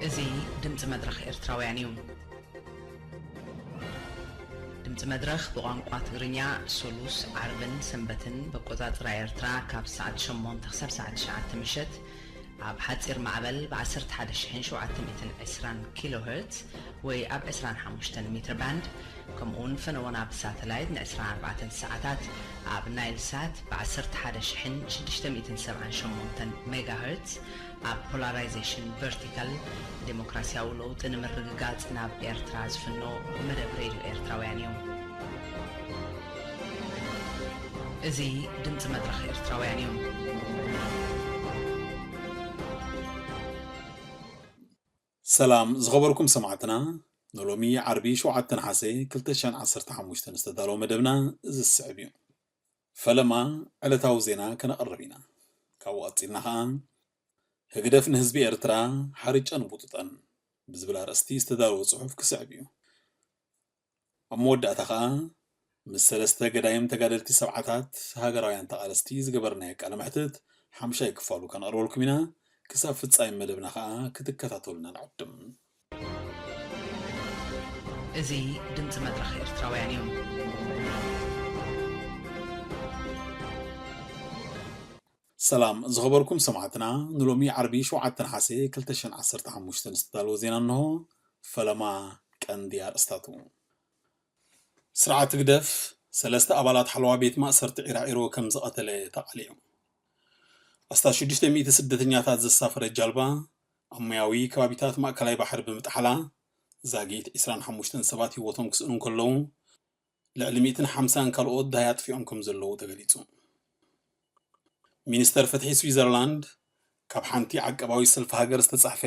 እዚ ድምፂ መድረኽ ኤርትራውያን እዩ። ድምፂ መድረኽ ብቋንቋ ትግርኛ ሶሉስ፣ ዓርብን ሰንበትን በቆፃፅራ ኤርትራ ካብ ሰዓት ሸሞንተ ክሳብ ሰዓት ትሽዓተ ምሸት ኣብ ሓፂር ማዕበል ብ ዓሰርተ ሓደ ሽሕን ሸውዓተ ሚእትን ዕስራን ኪሎ ሄርትዝ ወይ ኣብ ዕስራን ሓሙሽተን ሜትር ባንድ፣ ከምኡውን ፈነወና ብሳተላይት ን ዕስራን ኣርባዕተን ሰዓታት ኣብ ናይል ሳት ብ ዓሰርተ ሓደ ሽሕን ሽዱሽተ ሚእትን ሰብዓን ሸሞንተን ሜጋ ሄርትዝ ኣብ ፖላራይዜሽን ቨርቲካል ዴሞክራሲያዊ ለውጢ ንምርግጋጽ ናብ ኤርትራ ዝፍኖ መደብ ሬድዮ ኤርትራውያን እዩ። እዚ ድምፂ መድረኽ ኤርትራውያን እዩ። ሰላም ዝኸበርኩም ሰማዕትና፣ ንሎሚ ዓርቢ ሸውዓተ ነሓሰ ክልተ ሽሕን ዓሰርተ ሓሙሽተን ዝተዳለወ መደብና እዚ ዝስዕብ እዩ። ፈለማ ዕለታዊ ዜና ከነቕርብ ኢና። ካብኡ ቀጺልና ኸኣ ህግደፍ ንህዝቢ ኤርትራ ሓሪጨን ቡጥጠን ብዝብል ኣርእስቲ ዝተዳለወ ጽሑፍ ክስዕብ እዩ። ኣብ መወዳእታ ኸኣ ምስ ሰለስተ ገዳይም ተጋደልቲ ሰብዓታት ሃገራውያን ተቓለስቲ ዝገበርናዮ ቃለ መሕትት ሓምሻይ ክፋሉ ከነቕርበልኩም ኢና። ክሳብ ፍጻሜ መደብና ኸኣ ክትከታተሉና ንዕድም። እዚ ድምፂ መድረኽ ኤርትራውያን እዩ። ሰላም ዝኸበርኩም ሰማዕትና፣ ንሎሚ ዓርቢ ሸውዓተ ነሓሰ ክልተ ሽሕን ዓሰርተ ሓሙሽተን ዝተዳለወ ዜና እንሆ። ፈለማ ቀንዲ ኣርእስታቱ። ስርዓት ህግደፍ ሰለስተ ኣባላት ሓለዋ ቤት ማእሰርቲ ዒራዒሮ ከም ዝቐተለ ተቓሊዑ። ኣስታት ሽዱሽተ ሚእቲ ስደተኛታት ዘሳፈረት ጃልባ ኣብ ማያዊ ከባቢታት ማእከላይ ባሕሪ ብምጥሓላ ዛጊት ዕስራን ሓሙሽተን ሰባት ህይወቶም ክስእኑ እንከለዉ፣ ልዕሊ ሚእትን ሓምሳን ካልኦት ዳህይ ኣጥፊኦም ከም ዘለዉ ተገሊጹ። ሚኒስተር ፍትሒ ስዊዘርላንድ ካብ ሓንቲ ዓቀባዊት ሰልፊ ሃገር ዝተጻሕፈ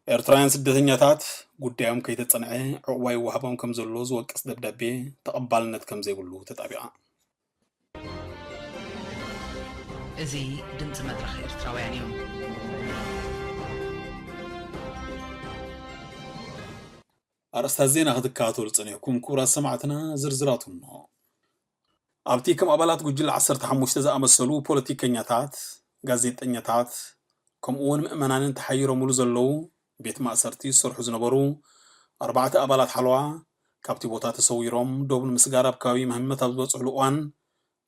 ኤርትራውያን ስደተኛታት ጉዳዮም ከይተጸንዐ ዕቑባ ይወሃቦም ከም ዘሎ ዝወቅስ ደብዳቤ ተቐባልነት ከም ዘይብሉ ተጣቢቓ። እዚ ድምፂ መድረኽ ኤርትራውያን እዩ። ኣርእስታት ዜና ክትከታተሉ ጸኒሕኩም ክቡራት ሰማዕትና፣ ዝርዝራቱ እንሆ። ኣብቲ ከም ኣባላት ጉጅለ ዓሰርተ ሓሙሽተ ዝኣመሰሉ ፖለቲከኛታት፣ ጋዜጠኛታት፣ ከምኡ እውን ምእመናንን ተሓይሮምሉ ዘለዉ ቤት ማእሰርቲ ዝሰርሑ ዝነበሩ ኣርባዕተ ኣባላት ሓለዋ ካብቲ ቦታ ተሰዊሮም ዶብ ንምስጋር ኣብ ከባቢ መህመት ኣብ ዝበጽሕሉ እዋን፣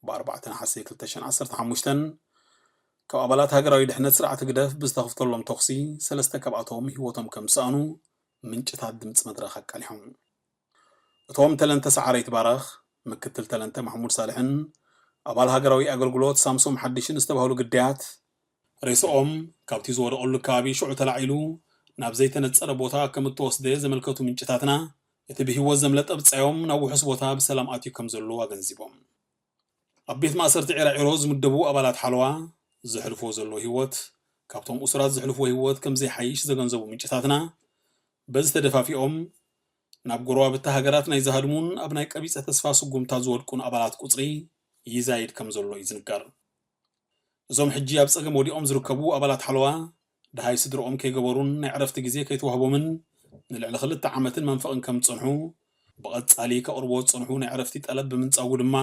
ብ ኣርባዕተ ነሓሰ ክልተ ሽሕን ዓሰርተ ሓሙሽተን ካብ ኣባላት ሃገራዊ ድሕነት ስርዓት ህግደፍ ብዝተኸፍተሎም ተኹሲ ሰለስተ ካብኣቶም ህይወቶም ከም ዝሰኣኑ ምንጭታት ድምፂ መድረኽ ኣቃሊሖም። እቶም ተለንተ ሰዓረ ይትባረኽ፣ ምክትል ተለንተ ማሕሙድ ሳልሕን ኣባል ሃገራዊ ኣገልግሎት ሳምሶም ሓድሽን ዝተባህሉ ግዳያት ሬስኦም ካብቲ ዝወደቐሉ ከባቢ ሽዑ ተላዒሉ ናብ ዘይተነጸረ ቦታ ከም እተወስደ ዘመልከቱ ምንጭታትና፣ እቲ ብህይወት ዘምለጠ ብጻዮም ናብ ውሑስ ቦታ ብሰላም ኣትዩ ከም ዘሎ ኣገንዚቦም። ኣብ ቤት ማእሰርቲ ዒራዒሮ ዝምደቡ ኣባላት ሓለዋ ዘሕልፎ ዘሎ ህይወት ካብቶም እሱራት ዘሕልፎ ህይወት ከም ዘይሓይሽ ዘገንዘቡ ምንጭታትና፣ በዚ ተደፋፊኦም ናብ ጎረባብቲ ሃገራት ናይ ዝሃድሙን ኣብ ናይ ቀቢጸ ተስፋ ስጉምታ ዝወድቁን ኣባላት ቁጽሪ ይዛይድ ከም ዘሎ እዩ ዝንገር። እዞም ሕጂ ኣብ ጸገም ወዲቖም ዝርከቡ ኣባላት ሓለዋ፣ ደሃይ ስድርኦም ከይገበሩን ናይ ዕረፍቲ ግዜ ከይተዋህቦምን ንልዕሊ ክልተ ዓመትን መንፈቕን ከም ዝጸንሑ፣ ብቐጻሊ ከቕርብዎ ዝጸንሑ ናይ ዕረፍቲ ጠለብ ብምንጻጉ ድማ፣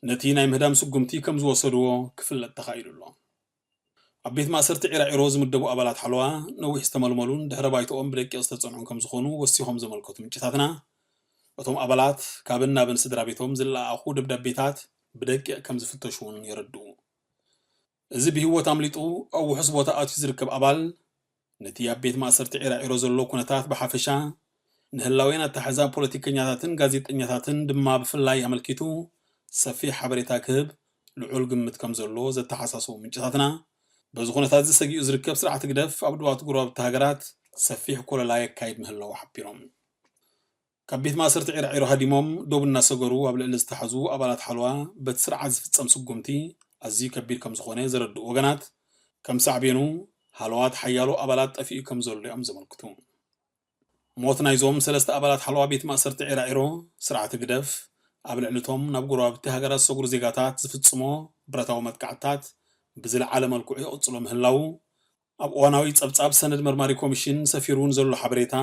ነቲ ናይ ምህዳም ስጉምቲ ከም ዝወሰድዎ ክፍለጥ ተኻኢሉ ኣሎ። ኣብ ቤት ማእሰርቲ ዒራዒሮ ዝምደቡ ኣባላት ሓለዋ፣ ነዊሕ ዝተመልመሉን ድሕረ ባይትኦም ብደቂቕ ዝተጸንዑን ከም ዝኾኑ ወሲኾም ዘመልከቱ ምንጭታትና፣ እቶም ኣባላት ካብን ናብን ስድራ ቤቶም ዝለኣኣኹ ደብዳቤታት ብደቂቕ ከም ዝፍተሹ እውን የረድኡ። እዚ ብህይወት ኣምሊጡ ኣብ ውሑስ ቦታ ኣትዩ ዝርከብ ኣባል፣ ነቲ ኣብ ቤት ማእሰርቲ ዒራዒሮ ዘሎ ኩነታት ብሓፈሻ፣ ንህላዌን ኣተሓሕዛ ፖለቲከኛታትን ጋዜጠኛታትን ድማ ብፍላይ ኣመልኪቱ ሰፊሕ ሓበሬታ ክህብ ልዑል ግምት ከም ዘሎ ዘተሓሳስቡ ምንጭታትና፣ በዚ ኩነታት እዚ ሰጊኡ ዝርከብ ስርዓት ህግደፍ ኣብ ዶባት ጎረባብቲ ሃገራት ሰፊሕ ኮለላ የካይድ ምህላዉ ሓቢሮም። ካብ ቤት ማእሰርቲ ዒራዒሮ ሃዲሞም ዶብ እናሰገሩ ኣብ ልዕሊ ዝተሓዙ ኣባላት ሓለዋ በቲ ስርዓት ዝፍጸም ስጉምቲ ኣዝዩ ከቢድ ከም ዝኾነ ዘረድኡ ወገናት፣ ከም ሳዕቤኑ ሃለዋት ሓያሎ ኣባላት ጠፊኡ ከም ዘሎ እዮም ዘመልክቱ። ሞት ናይዞም ሰለስተ ኣባላት ሓለዋ ቤት ማእሰርቲ ዒራዒሮ ስርዓት ህግደፍ ኣብ ልዕሊ እቶም ናብ ጎረባብቲ ሃገራት ዝሰግሩ ዜጋታት ዝፍጽሞ ብረታዊ መጥቃዕትታት ብዝለዓለ መልክዑ ይቕጽሎ ምህላዉ ኣብ እዋናዊ ጸብጻብ ሰነድ መርማሪ ኮሚሽን ሰፊሩ ንዘሎ ሓበሬታ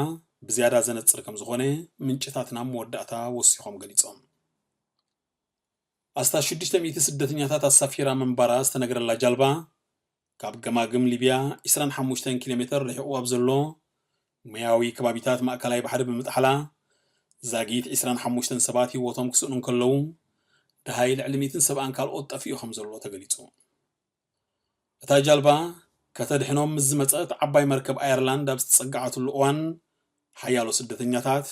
ብዝያዳ ዘነጽር ከም ዝኾነ ምንጭታትና ኣብ መወዳእታ ወሲኾም ገሊጾም። ኣስታት ሽዱሽተ ሚእቲ ስደተኛታት ኣሳፊራ ምንባራ ዝተነገረላ ጃልባ፣ ካብ ገማግም ሊብያ ዕስራን ሓሙሽተን ኪሎ ሜተር ርሒቑ ኣብ ዘሎ ሙያዊ ከባቢታት ማእከላይ ባሕሪ ብምጥሓላ፣ ዛጊት ዕስራን ሓሙሽተን ሰባት ህይወቶም ክስእኑ እንከለዉ፣ ደሃይ ልዕሊ ሚእትን ሰብኣን ካልኦት ጠፊኡ ከም ዘሎ ተገሊጹ። እታ ጃልባ ከተድሕኖም ምስ ዝመጸት ዓባይ መርከብ ኣየርላንድ ኣብ ዝተጸግዓትሉ እዋን፣ ሓያሎ ስደተኛታት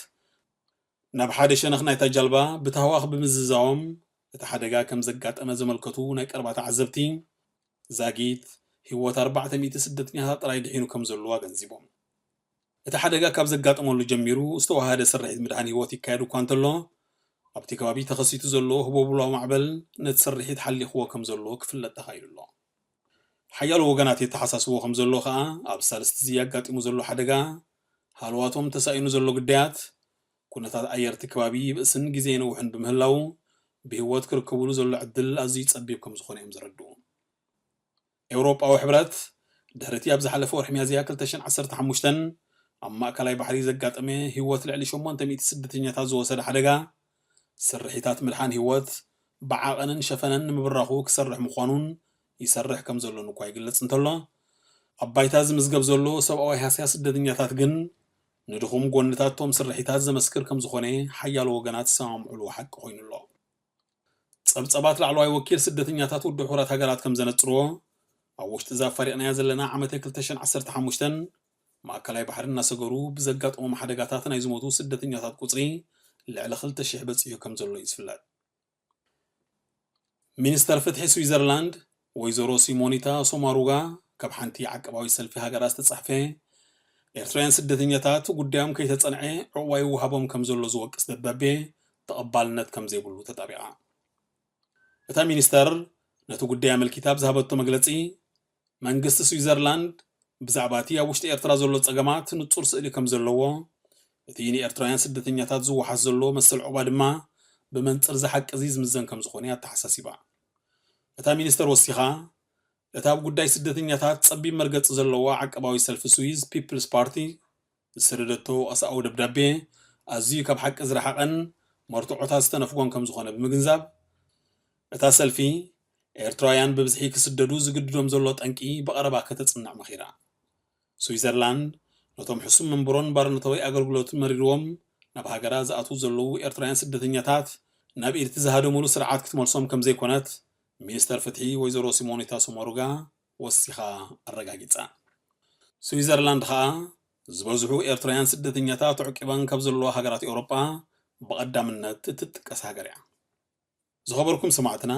ናብ ሓደ ሸነኽ ናይታ ጃልባ ብታህዋኽ ብምዝዛዎም፣ እቲ ሓደጋ ከም ዘጋጠመ ዘመልከቱ ናይ ቀረባ ተዓዘብቲ፣ ዛጊት ህይወት ኣርባዕተ ሚእቲ ስደተኛታት ጥራይ ድሒኑ ከም ዘሎ ኣገንዚቦም። እቲ ሓደጋ ካብ ዘጋጠመሉ ጀሚሩ ዝተዋሃደ ስርሒት ምድሓን ህይወት ይካየድ እኳ እንተሎ፣ ኣብቲ ከባቢ ተኸሲቱ ዘሎ ህቦብላዊ ማዕበል ነቲ ስርሒት ሓሊኽዎ ከም ዘሎ ክፍለጥ ተኻኢሉ ኣሎ። ሓያሎ ወገናት የተሓሳስቦ ከም ዘሎ ከኣ፣ ኣብ ሳልስቲ እዚ ኣጋጢሙ ዘሎ ሓደጋ፣ ሃለዋቶም ተሳኢኑ ዘሎ ግዳያት፣ ኩነታት ኣየር እቲ ከባቢ ይብእስን ግዜ ይነውሕን ብምህላዉ፣ ብህይወት ክርከብሉ ዘሎ ዕድል ኣዝዩ ጸቢብ ከም ዝኾነ እዮም ዘረድኡ። ኤውሮጳዊ ሕብረት፣ ድሕሪ እቲ ኣብ ዝሓለፈ ወርሒ ሚያዝያ ክልተ ሽሕን ዓሰርተ ሓሙሽተን ኣብ ማእከላይ ባሕሪ ዘጋጠመ ህይወት ልዕሊ ሸሞንተ ሚእቲ ስደተኛታት ዝወሰደ ሓደጋ፣ ስርሒታት ምድሓን ህይወት ብዓቐንን ሸፈነን ንምብራኹ ክሰርሕ ምዃኑን ይሰርሕ ከም ዘሎን እኳ ይግለጽ እንተሎ፣ ኣብ ባይታ ዝምዝገብ ዘሎ ሰብኣዊ ሃስያ ስደተኛታት ግን ንድኹም ጎንታት እቶም ስርሒታት ዘመስክር ከም ዝኾነ ሓያሎ ወገናት ዝሰማምዑሉ ሓቂ ኮይኑ ኣሎ። ጸብጸባት ላዕለዋይ ወኪል ስደተኛታት ውድብ ሕቡራት ሃገራት ከም ዘነጽርዎ፣ ኣብ ውሽጢ እዛ ኣፋሪቕናያ ዘለና ዓመተ ክልተ ሽሕን ዓሰርተ ሓሙሽተን ማእከላይ ባሕሪ እናሰገሩ ብዘጋጠሞም ሓደጋታት ናይ ዝሞቱ ስደተኛታት ቁጽሪ ልዕሊ ክልተ ሽሕ በጺሑ ከም ዘሎ እዩ ዝፍለጥ። ሚኒስተር ፍትሒ ስዊዘርላንድ ወይዘሮ ሲሞኒታ ሶማሩጋ ካብ ሓንቲ ዓቀባዊ ሰልፊ ሃገራት ዝተጻሕፈ ኤርትራውያን ስደተኛታት ጉዳዮም ከይተጸንዐ ዕቑባ ይወሃቦም ከም ዘሎ ዝወቅስ ደብዳቤ ተቐባልነት ከም ዘይብሉ ተጣቢቓ። እታ ሚኒስተር ነቲ ጉዳይ ኣመልኪታ ኣብ ዝሃበቶ መግለጺ፣ መንግስቲ ስዊዘርላንድ ብዛዕባ እቲ ኣብ ውሽጢ ኤርትራ ዘሎ ጸገማት ንጹር ስእሊ ከም ዘለዎ፣ እቲ ንኤርትራውያን ስደተኛታት ዝወሓስ ዘሎ መሰል ዕቑባ ድማ ብመንጽር እዚ ሓቂ እዚ ዝምዘን ከም ዝኾነ ኣተሓሳሲባ። እታ ሚኒስተር ወሲኻ፣ እታ ኣብ ጉዳይ ስደተኛታት ጸቢብ መርገጺ ዘለዋ ዓቀባዊ ሰልፊ ስዊዝ ፒፕልስ ፓርቲ ዝሰደደቶ ኣስኣዊ ደብዳቤ ኣዝዩ ካብ ሓቂ ዝረሓቐን መርትዖታት ዝተነፍጎን ከም ዝኾነ ብምግንዛብ፣ እታ ሰልፊ ኤርትራውያን ብብዝሒ ክስደዱ ዝግድዶም ዘሎ ጠንቂ ብቐረባ ከተጽንዕ መኺራ። ስዊዘርላንድ ነቶም ሕሱም መንበሮን ባርነታዊ ኣገልግሎትን መሪርዎም ናብ ሃገራ ዝኣትዉ ዘለዉ ኤርትራውያን ስደተኛታት ናብ ኢድ እቲ ዝሃደሙሉ ስርዓት ክትመልሶም ከም ዘይኮነት ሚኒስተር ፍትሒ ወይዘሮ ሲሞኒታ ሶማሩጋ ወሲኻ ኣረጋጊጻ። ስዊዘርላንድ ኸኣ ዝበዝሑ ኤርትራውያን ስደተኛታት ተዕቂበን ካብ ዘለዋ ሃገራት ኤውሮጳ ብቐዳምነት እትጥቀስ ሃገር እያ። ዝኸበርኩም ሰማዕትና፣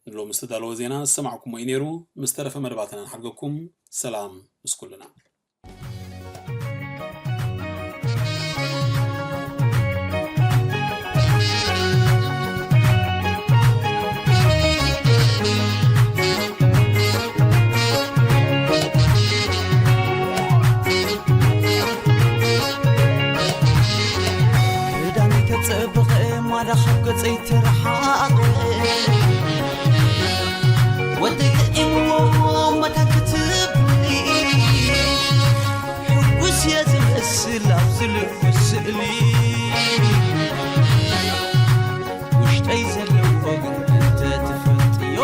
ንሎሚ ዝተዳለወ ዜና ዝሰማዕኩሞ እዩ ነይሩ። ምስ ተረፈ መደባትና ንሓድገኩም። ሰላም ምስ ኩልና። ክዳነይ ተጸበቐ፣ ማዳ ካብ ገጸይ ተረሓቐ። ወደይ ጥዒምዎ መታን ክትብሊ፣ ሕጉስ እየ ዝመስል ኣብዚ ልቢ ስእሊ። ውሽጠይ ዘለዎ ግን እንተትፈልጥዮ፣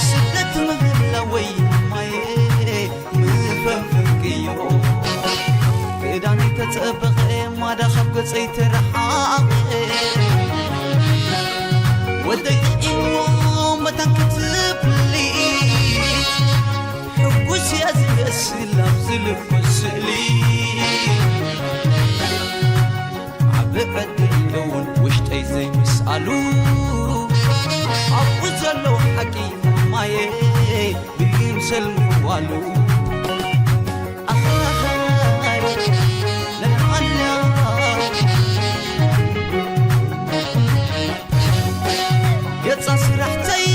ስደት ምህላወይ ማየ ምፈንፈንክዮ። ክዳነይ ተጸበቐ፣ ማዳ ካብ ገጸይ ተረሓቐ። ወደይ ጥዒምዎ መታን ክትብሊ፣ ሕጉስ እየ ዝመስል ኣብዚ ልቢ ስእሊ። ዓቢ ዕድል እውን ውሽጠይ ዘይምስኣሉ፣ ኣብኡ ዘሎ ሓቂ ማየ ብይምሰል ምዋሉ። ኣኻኻይ ለንዓላ ገጻ ስራሕተይ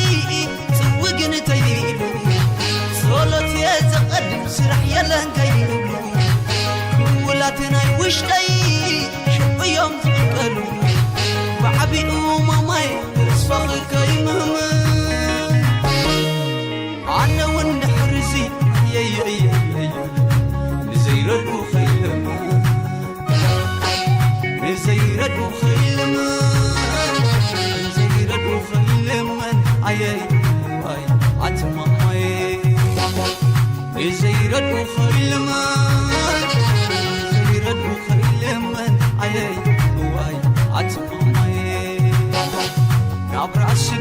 ጽውግን ተይሉ፣ ጸሎት እየ ዘቐድም ስራሕ የለን ከይብሉ፣ ክውላት ናይ ውሽጠይ ሽዑ እዮም ዝቕልቀሉ። ብዓቢኡ ማማይ ተስፋኺ ከይምህምን፣ ኣነ እውን ድሕሪ እዚ የየየየየ ንዘይረድኡ ከይለምን፣ ንዘይረድኡ ከይለምን፣ ንዘይረድኡ ከይለምን፣ ኣየይ ኣይ ኣትማማየ። ንዘይረድኡ ከይለምን፣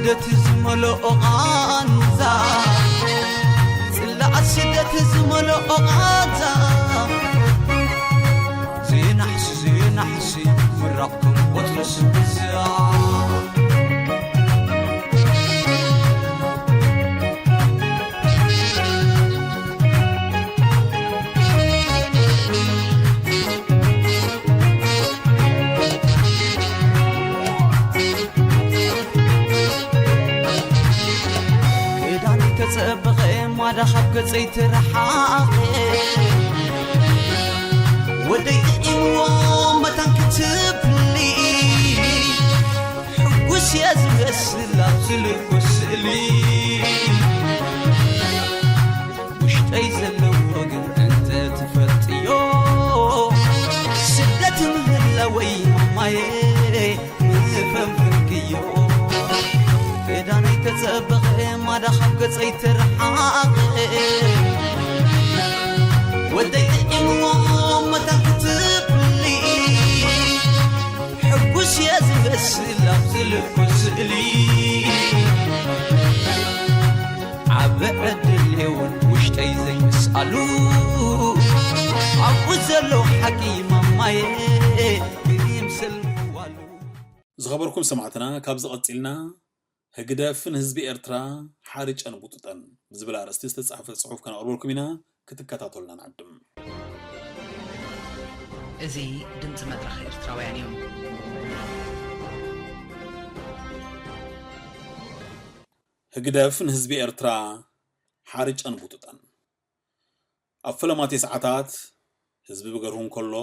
ስደት ዝመልኦ ቓንዛ፣ ጽላኣት ስደት ዝመልኦ ቓንዛ፣ ዘይናሕሲ ዘይናሕሲ ምራቕ ክንቆጽስ ብዛ። ክዳነይ ተጸበቐ፣ ማዳ ካብ ገጸይ ትረሓቐ። ወደይ ጥዒምዎ መታን ክትብሊ፣ ሕጉስ እየ ዝመስል ኣብዚ ልኩ ስእሊ። ውሽጠይ ዘለዎ ግን እንተ ትፈልጥዮ፣ ስደት ምህላወይ ማማየ ምፈንፍንክዮ። ክዳነይ ተጸበቐ፣ ማዳ ካብ ገጸይ ትረሓቐ። ወደይ ጥዒምዎ መታን ክትብሊ፣ ሕጉስ እየ ዝመስል ኣብዚ ልኩ ስእሊ። ዓቢ ዕድል እውን ውሽጠይ ዘይምስኣሉ፣ ኣብኡ ዘሎ ሓቂ ማማየ ይምሰል ምዋሉ። ዝኸበርኩም ሰማዕትና፣ ካብዚ ቀጺልና ህግደፍ ንህዝቢ ኤርትራ ሓርጨን ቡጥጠን ብዝብል ኣርእስቲ ዝተጻሕፈ ጽሑፍ ከነቕርበልኩም ኢና፣ ክትከታተሉና ንዕድም። እዚ ድምጺ መድረኽ ኤርትራውያን እዩ። ህግደፍ ንህዝቢ ኤርትራ ሓርጨን ቡጥጠን። ኣብ ፈለማት ሰዓታት ህዝቢ ብገርሁ እንከሎ፣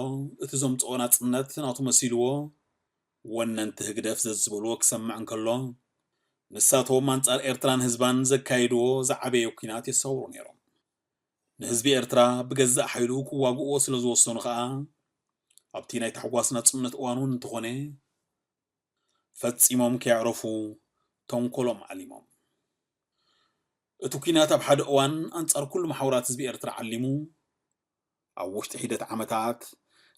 እቲ ዘምጽኦ ናጽነት ናቱ መሲልዎ፣ ወነንቲ ህግደፍ ዘዝበልዎ ክሰምዕ እንከሎ፣ ንሳቶም ኣንጻር ኤርትራን ህዝባን ዘካየድዎ ዝዓበየ ኲናት የሳውሩ ነይሮም። ንህዝቢ ኤርትራ ብገዛእ ሓይሉ ክዋግእዎ ስለ ዝወሰኑ ከኣ፣ ኣብቲ ናይ ታሕጓስ ናጽነት እዋን እውን እንተኾነ፣ ፈጺሞም ከየዕረፉ ተንኮሎም ዓሊሞም። እቲ ኲናት ኣብ ሓደ እዋን ኣንጻር ኩሉ መሓውራት ህዝቢ ኤርትራ ዓሊሙ፣ ኣብ ውሽጢ ሒደት ዓመታት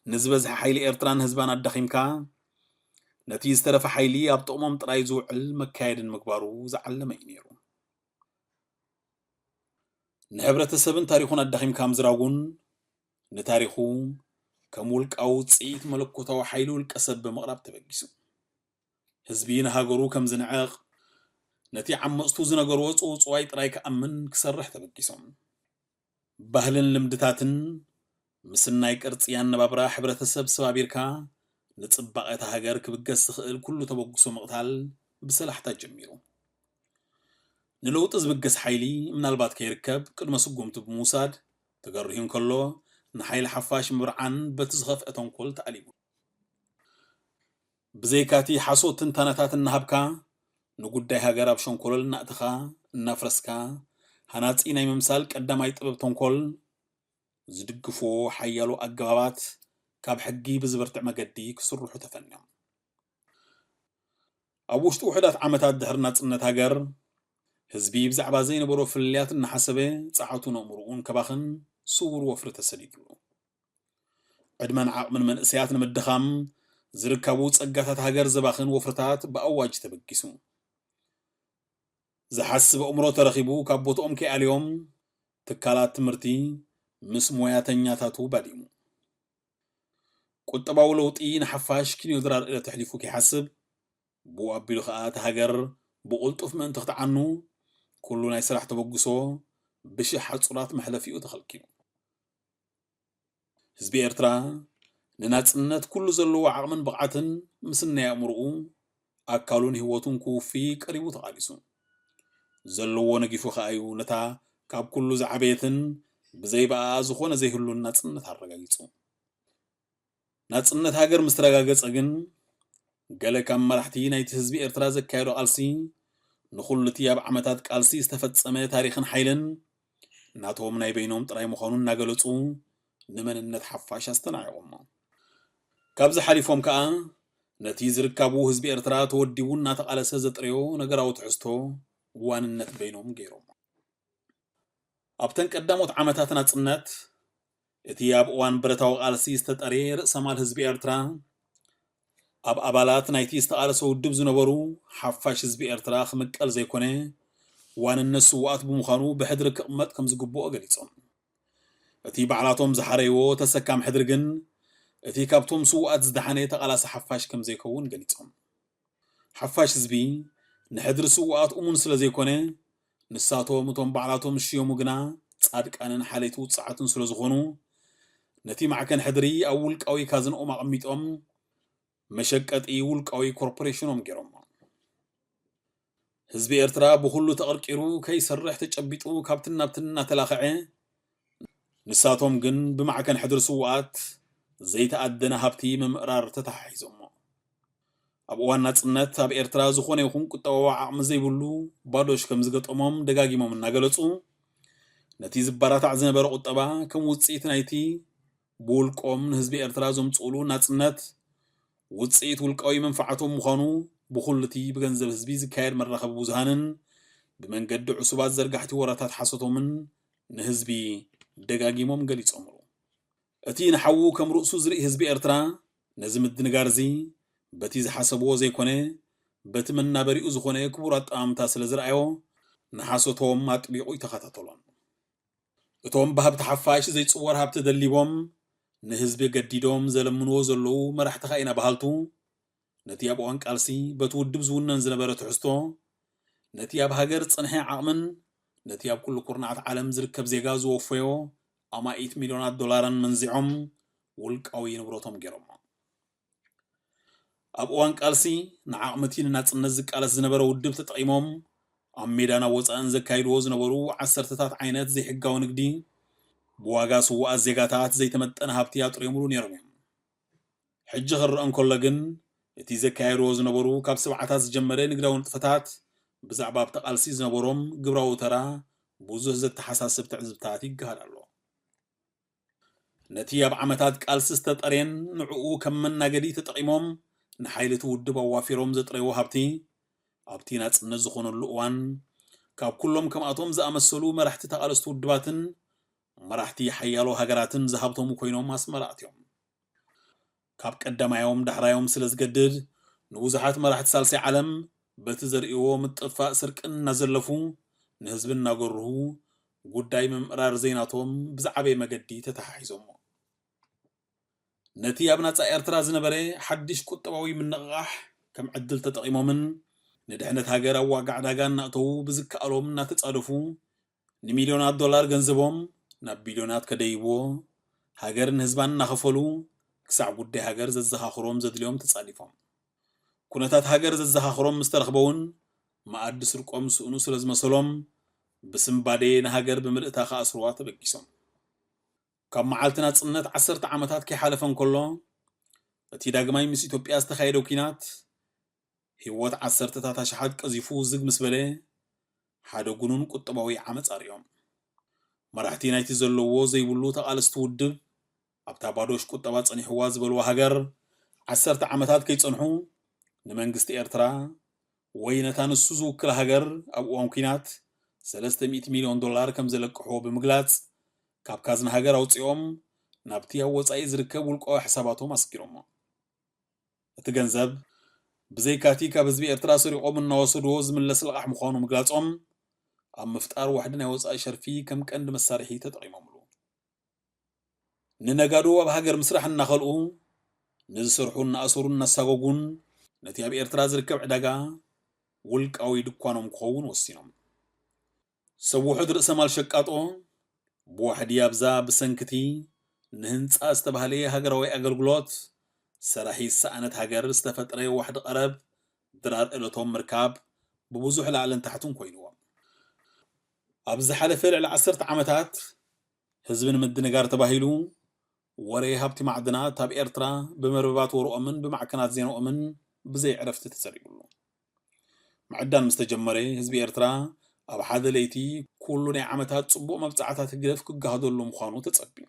ንዝበዝሐ ሓይሊ ኤርትራን ህዝባን ኣዳኺምካ፣ ነቲ ዝተረፈ ሓይሊ ኣብ ጥቕሞም ጥራይ ዝውዕል መካየድን ምግባሩ ዝዓለመ እዩ ነይሩ። ንሕብረተሰብን ታሪኹን ኣዳኺምካ ምዝራጉን፣ ንታሪኹ ከም ውልቃዊ ውጽኢት መለኮታዊ ሓይሊ ውልቀ ሰብ ብምቕራብ ተበጊሱ። ህዝቢ ንሃገሩ ከም ዝንዕቕ፣ ነቲ ዓመጽቱ ዝነገርዎ ጽውጽዋይ ጥራይ ክኣምን ክሰርሕ ተበጊሶም። ባህልን ልምድታትን ምስናይ ቅርጺ ኣነባብራ ሕብረተሰብ ሰባቢርካ፣ ንጽባቐ እታ ሃገር ክብገስ ዝኽእል ኩሉ ተበግሶ ምቕታል ብሰላሕታ ጀሚሩ። ንለውጢ ዝብገስ ሓይሊ ምናልባት ከይርከብ ቅድመ ስጉምቲ ብምውሳድ፣ ተገሪሁ እንከሎ፣ ንሓይሊ ሓፋሽ ምብርዓን በቲ ዝኸፍአ ተንኮል ተኣሊሙ። ብዘይካቲ ሓሶት ትንታነታት እናሃብካ፣ ንጉዳይ ሃገር ኣብ ሸንኮለል እናእተኻ፣ እናፍረስካ፣ ሃናጺ ናይ ምምሳል ቀዳማይ ጥበብ ተንኮል ዝድግፍዎ ሓያሎ ኣገባባት ካብ ሕጊ ብዝበርትዕ መገዲ ክስርሑ ተፈንዮም። ኣብ ውሽጢ ውሑዳት ዓመታት ድሕሪ ናጽነት ሃገር፣ ህዝቢ ብዛዕባ ዘይነበሮ ፍልልያት እናሓሰበ፣ ጸዓቱን ኣእምሮኡን ከባኽን ስዉር ወፍሪ ተሰዲዱሉ። ዕድመን ዓቕምን መንእሰያት ንምድኻም፣ ዝርከቡ ጸጋታት ሃገር ዘባኽን ወፍርታት ብኣዋጅ ተበጊሱ። ዝሓስብ ኣእምሮ ተረኺቡ ካብ ቦትኦም ከይኣልዮም፣ ትካላት ትምህርቲ ምስ ሞያተኛታቱ ባዲሙ። ቁጠባዊ ለውጢ ንሓፋሽ ኪንዮድራር ዕለት ኣሕሊፉ ከይሓስብ፣ ብኡ ኣቢሉ ኸኣ እታ ሃገር ብቕልጡፍ ምእንቲ ክትዓኑ፣ ኩሉ ናይ ስራሕ ተበግሶ ብሽሕ ሓጹራት መሕለፊኡ ተኸልኪሉ። ህዝቢ ኤርትራ ንናጽነት ኩሉ ዘለዎ ዓቕምን ብቕዓትን ምስናይ ኣእምሮኡ፣ ኣካሉን ህይወቱን ክውፊ ቀሪቡ ተቓሊሱ። ዘለዎ ነጊፉ ከኣ እዩ ነታ ካብ ኩሉ ዝዓበየትን ብዘይ ብኣኣ ዝኾነ ዘይህሉን ናጽነት ኣረጋጊጹ። ናጽነት ሃገር ምስ ተረጋገጸ ግን፣ ገለ ካብ መራሕቲ ናይቲ ህዝቢ ኤርትራ ዘካየዶ ቃልሲ፣ ንኹሉ እቲ ኣብ ዓመታት ቃልሲ ዝተፈጸመ ታሪኽን ሓይልን፣ ናቶም ናይ በይኖም ጥራይ ምዃኑ እናገለጹ፣ ንመንነት ሓፋሽ ኣስተናዒቖሞ። ካብዚ ሓሊፎም ከኣ፣ ነቲ ዝርካቡ ህዝቢ ኤርትራ ተወዲቡ እናተቓለሰ ዘጥረዮ ነገራዊ ትሕዝቶ ዋንነት በይኖም ገይሮሞ። ኣብተን ቀዳሞት ዓመታት ናጽነት፣ እቲ ኣብ እዋን ብረታዊ ቃልሲ ዝተጠርየ ርእሰ ማል ህዝቢ ኤርትራ፣ ኣብ ኣባላት ናይቲ ዝተቓለሰ ውድብ ዝነበሩ ሓፋሽ ህዝቢ ኤርትራ ክምቀል ዘይኮነ፣ ዋንነት ስውኣት ብምዃኑ ብሕድሪ ክቕመጥ ከም ዝግብኦ ገሊጾም። እቲ ባዕላቶም ዝሓረይዎ ተሰካም ሕድሪ ግን፣ እቲ ካብቶም ስውኣት ዝደሓነ ተቓላሲ ሓፋሽ ከም ዘይከውን ገሊጾም። ሓፋሽ ህዝቢ ንሕድሪ ስውኣት እሙን ስለ ዘይኮነ፣ ንሳቶም እቶም ባዕላቶም ዝሽየሙ ግና ጻድቃንን ሓለይቲ ውጽዓትን ስለ ዝኾኑ፣ ነቲ ማዕከን ሕድሪ ኣብ ውልቃዊ ካዝንኦም ኣቐሚጦም፣ መሸቀጢ ውልቃዊ ኮርፖሬሽኖም ገይሮሞ። ህዝቢ ኤርትራ ብኹሉ ተቐርቂሩ፣ ከይሰርሕ ተጨቢጡ፣ ካብትን ናብትን እናተላኸዐ፣ ንሳቶም ግን ብማዕከን ሕድሪ ስውኣት ዘይተኣደነ ሃብቲ ምምእራር ተተሓሒዞሞ። ኣብ እዋን ናጽነት ኣብ ኤርትራ ዝኾነ ይኹን ቁጠባዊ ዓቕሚ ዘይብሉ ባዶሽ ከም ዝገጠሞም ደጋጊሞም እናገለጹ፣ ነቲ ዝበራታዕ ዝነበረ ቁጠባ ከም ውጽኢት ናይቲ ብውልቆም ንህዝቢ ኤርትራ ዘምጽኡሉ ናጽነት፣ ውጽኢት ውልቃዊ መንፈዓቶም ምዃኑ ብኹሉ እቲ ብገንዘብ ህዝቢ ዝካየድ መራኸቢ ብዙሃንን ብመንገዲ ዕሱባት ዘርጋሕቲ ወረታት ሓሶቶምን ንህዝቢ ደጋጊሞም ገሊጾምሉ። እቲ ንሓዉ ከም ርእሱ ዝርኢ ህዝቢ ኤርትራ ነዚ ምድንጋር እዚ በቲ ዝሓሰብዎ ዘይኮነ፣ በቲ መናበሪኡ ዝኾነ ክቡር ኣጠማምታ ስለ ዝረኣዮ፣ ንሓሶቶም ኣጥቢቑ ይተኸታተሎም። እቶም ብሃብቲ ሓፋሽ ዘይጽወር ሃብቲ ደሊቦም ንህዝቢ ገዲዶም ዘለምንዎ ዘለዉ መራሕትኻ ኢና በሃልቱ፣ ነቲ ኣብ እዋን ቃልሲ በቲ ውድብ ዝውነን ዝነበረ ትሕዝቶ፣ ነቲ ኣብ ሃገር ዝጸንሐ ዓቕምን ነቲ ኣብ ኩሉ ኩርናዓት ዓለም ዝርከብ ዜጋ ዝወፈዮ ኣማኢት ሚልዮናት ዶላርን መንዚዖም ውልቃዊ ንብረቶም ገይሮሞ። ኣብ እዋን ቃልሲ ንዓቕሚ እቲ ንናጽነት ዝቃለስ ዝነበረ ውድብ ተጠቒሞም፣ ኣብ ሜዳን ኣብ ወጻእን ዘካይድዎ ዝነበሩ ዓሰርተታት ዓይነት ዘይሕጋዊ ንግዲ፣ ብዋጋ ስዉኣት ዜጋታት ዘይተመጠነ ሃብቲ ኣጥርዮምሉ ነይሮም እዮም። ሕጂ ክረአ እንከሎ ግን፣ እቲ ዘካየድዎ ዝነበሩ ካብ ሰብዓታት ዝጀመረ ንግዳዊ ንጥፈታት፣ ብዛዕባ ኣብቲ ቃልሲ ዝነበሮም ግብራዊ ተራ ብዙሕ ዘተሓሳስብ ትዕዝብታት ይገሃድ ኣሎ። ነቲ ኣብ ዓመታት ቃልሲ ዝተጠርየን ንዕኡ ከም መናገዲ ተጠቒሞም ንሓይሊ እቲ ውድብ ኣዋፊሮም ዘጥረይዎ ሃብቲ፣ ኣብቲ ናጽነት ዝኾነሉ እዋን፣ ካብ ኩሎም ከምኣቶም ዝኣመሰሉ መራሕቲ ተቓለስቲ ውድባትን መራሕቲ ሓያሎ ሃገራትን ዝሃብተሙ ኮይኖም ኣስመራ ኣትዮም። ካብ ቀዳማዮም ዳሕራዮም ስለ ዝገድድ፣ ንብዙሓት መራሕቲ ሳልሳይ ዓለም በቲ ዘርእይዎ ምጥፋእ ስርቅን እናዘለፉ፣ ንህዝቢ እናገርሁ፣ ጉዳይ ምምእራር ዘይናቶም ብዝዓበየ መገዲ ተተሓሒዞሞ። ነቲ ኣብ ናጻ ኤርትራ ዝነበረ ሓድሽ ቁጠባዊ ምንቕቓሕ ከም ዕድል ተጠቒሞምን ንድሕነት ሃገር ኣብ ዋጋ ዕዳጋ እናእተዉ ብዝከኣሎም እናተጻደፉ፣ ንሚልዮናት ዶላር ገንዘቦም ናብ ቢልዮናት ከደይብዎ፣ ሃገርን ህዝባን እናኸፈሉ ክሳዕ ጉዳይ ሃገር ዘዘኻኽሮም ዘድልዮም ተጻዲፎም። ኩነታት ሃገር ዘዘኻኽሮም ምስ ተረኽበውን መኣዲ ስርቆም ስእኑ ስለ ዝመሰሎም፣ ብስምባዴ ንሃገር ብምልእታ ክኣስርዋ ተበጊሶም። ካብ መዓልቲ ናጽነት ዓሰርተ ዓመታት ከይሓለፈ እንከሎ፣ እቲ ዳግማይ ምስ ኢትዮጵያ ዝተኻየደ ኲናት፣ ህይወት ዓሰርተታት ኣሽሓት ቀዚፉ ዝግ ምስ በለ፣ ሓደ ጉኑን ቁጠባዊ ዓመጽ ኣርእዮም። መራሕቲ ናይቲ ዘለዎ ዘይብሉ ተቓለስቲ ውድብ፣ ኣብታ ባዶሽ ቁጠባ ጸኒሕዋ ዝበልዋ ሃገር፣ ዓሰርተ ዓመታት ከይጸንሑ፣ ንመንግስቲ ኤርትራ ወይ ነታ ንሱ ዝውክላ ሃገር ኣብ እዋን ኲናት ሰለስተ ሚእቲ ሚልዮን ዶላር ከም ዘለቅሕዎ ብምግላጽ፣ ካብ ካዝና ሃገር ኣውጺኦም ናብቲ ኣብ ወጻኢ ዝርከብ ውልቃዊ ሕሳባቶም ኣስጊሮሞ። እቲ ገንዘብ ብዘይካቲ ካብ ህዝቢ ኤርትራ ሰሪቖም እናወሰድዎ ዝምለስ ልቓሕ ምዃኑ ምግላጾም፣ ኣብ ምፍጣር ዋሕዲ ናይ ወጻኢ ሸርፊ ከም ቀንዲ መሳርሒ ተጠቒሞምሉ። ንነጋዶ ኣብ ሃገር ምስራሕ እናኸልኡ፣ ንዝሰርሑ እናኣሰሩን እናሳጎጉን፣ ነቲ ኣብ ኤርትራ ዝርከብ ዕዳጋ ውልቃዊ ድኳኖም ክኸውን ወሲኖም። ሰብ ውሑድ ርእሰ ማል ሸቃጦ፣ ብዋሕዲ ኣብዛ ብሰንክቲ ንህንጻ ዝተባህለ ሃገራዊ ኣገልግሎት ሰራሒ ዝሰኣነት ሃገር ዝተፈጥረ ዋሕዲ ቀረብ ድራር እለቶም ምርካብ ብብዙሕ ላዕልን ታሕትን ኮይንዎም። ኣብ ዝሓለፈ ልዕሊ ዓሰርተ ዓመታት ህዝቢ ንምድንጋር ተባሂሉ ወረ ሃብቲ ማዕድናት ኣብ ኤርትራ ብመርበባት ወረኦምን ብማዕከናት ዜናኦምን ብዘይ ዕረፍቲ ተዘሪቡሉ። ምዕዳን ምስ ተጀመረ፣ ህዝቢ ኤርትራ ኣብ ሓደ ለይቲ ኩሉ ናይ ዓመታት ጽቡቕ መብጽዓታት ህግደፍ ክጋህደሉ ምዃኑ ተጸብዩ።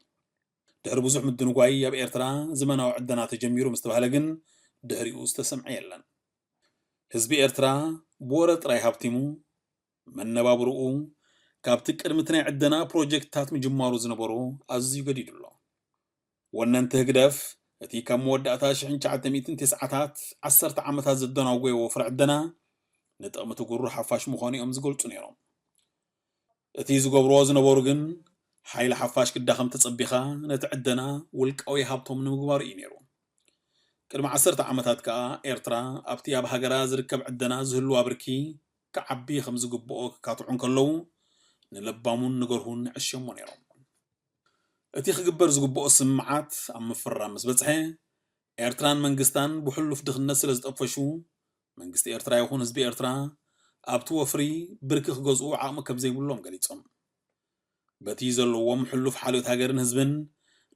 ድሕሪ ብዙሕ ምድንጓይ ኣብ ኤርትራ ዘመናዊ ዕደና ተጀሚሩ ምስ ተባህለ ግን ድሕሪኡ ዝተሰምዐ የለን። ህዝቢ ኤርትራ ብወረ ጥራይ ሃብቲሙ፣ መነባብርኡ ካብቲ ቅድሚ እቲ ናይ ዕደና ፕሮጀክትታት ምጅማሩ ዝነበሮ ኣዝዩ ገዲዱ ኣሎ። ወነንቲ ህግደፍ እቲ ካብ መወዳእታ ሽሕን ትሽዓተ ሚእትን ተስዓታት ዓሰርተ ዓመታት ዘደናጎየ ወፍሪ ዕደና፣ ንጥቕሚ እቲ ጉሩር ሓፋሽ ምዃኑ እዮም ዝገልጹ ነይሮም። እቲ ዝገብርዎ ዝነበሩ ግን፣ ሓይሊ ሓፋሽ ክዳኸም ተጸቢኻ፣ ነቲ ዕደና ውልቃዊ ሃብቶም ንምግባሩ እዩ ነይሩ። ቅድሚ ዓሰርተ ዓመታት ከኣ፣ ኤርትራ ኣብቲ ኣብ ሃገራ ዝርከብ ዕደና ዝህልዋ ብርኪ ክዓቢ ከም ዝግብኦ ክካትዑ እንከለዉ፣ ንለባሙን ንገርሁን ዕሸሞ ነይሮም። እቲ ክግበር ዝግብኦ ስምምዓት ኣብ ምፍራም ምስ በጽሐ፣ ኤርትራን መንግስታን ብሕሉፍ ድኽነት ስለ ዝጠፈሹ፣ መንግስቲ ኤርትራ ይኹን ህዝቢ ኤርትራ ኣብቲ ወፍሪ ብርኪ ክገዝኡ ዓቕሚ ከም ዘይብሎም ገሊጾም። በቲ ዘለዎም ሕሉፍ ሓልዮት ሃገርን ህዝብን፣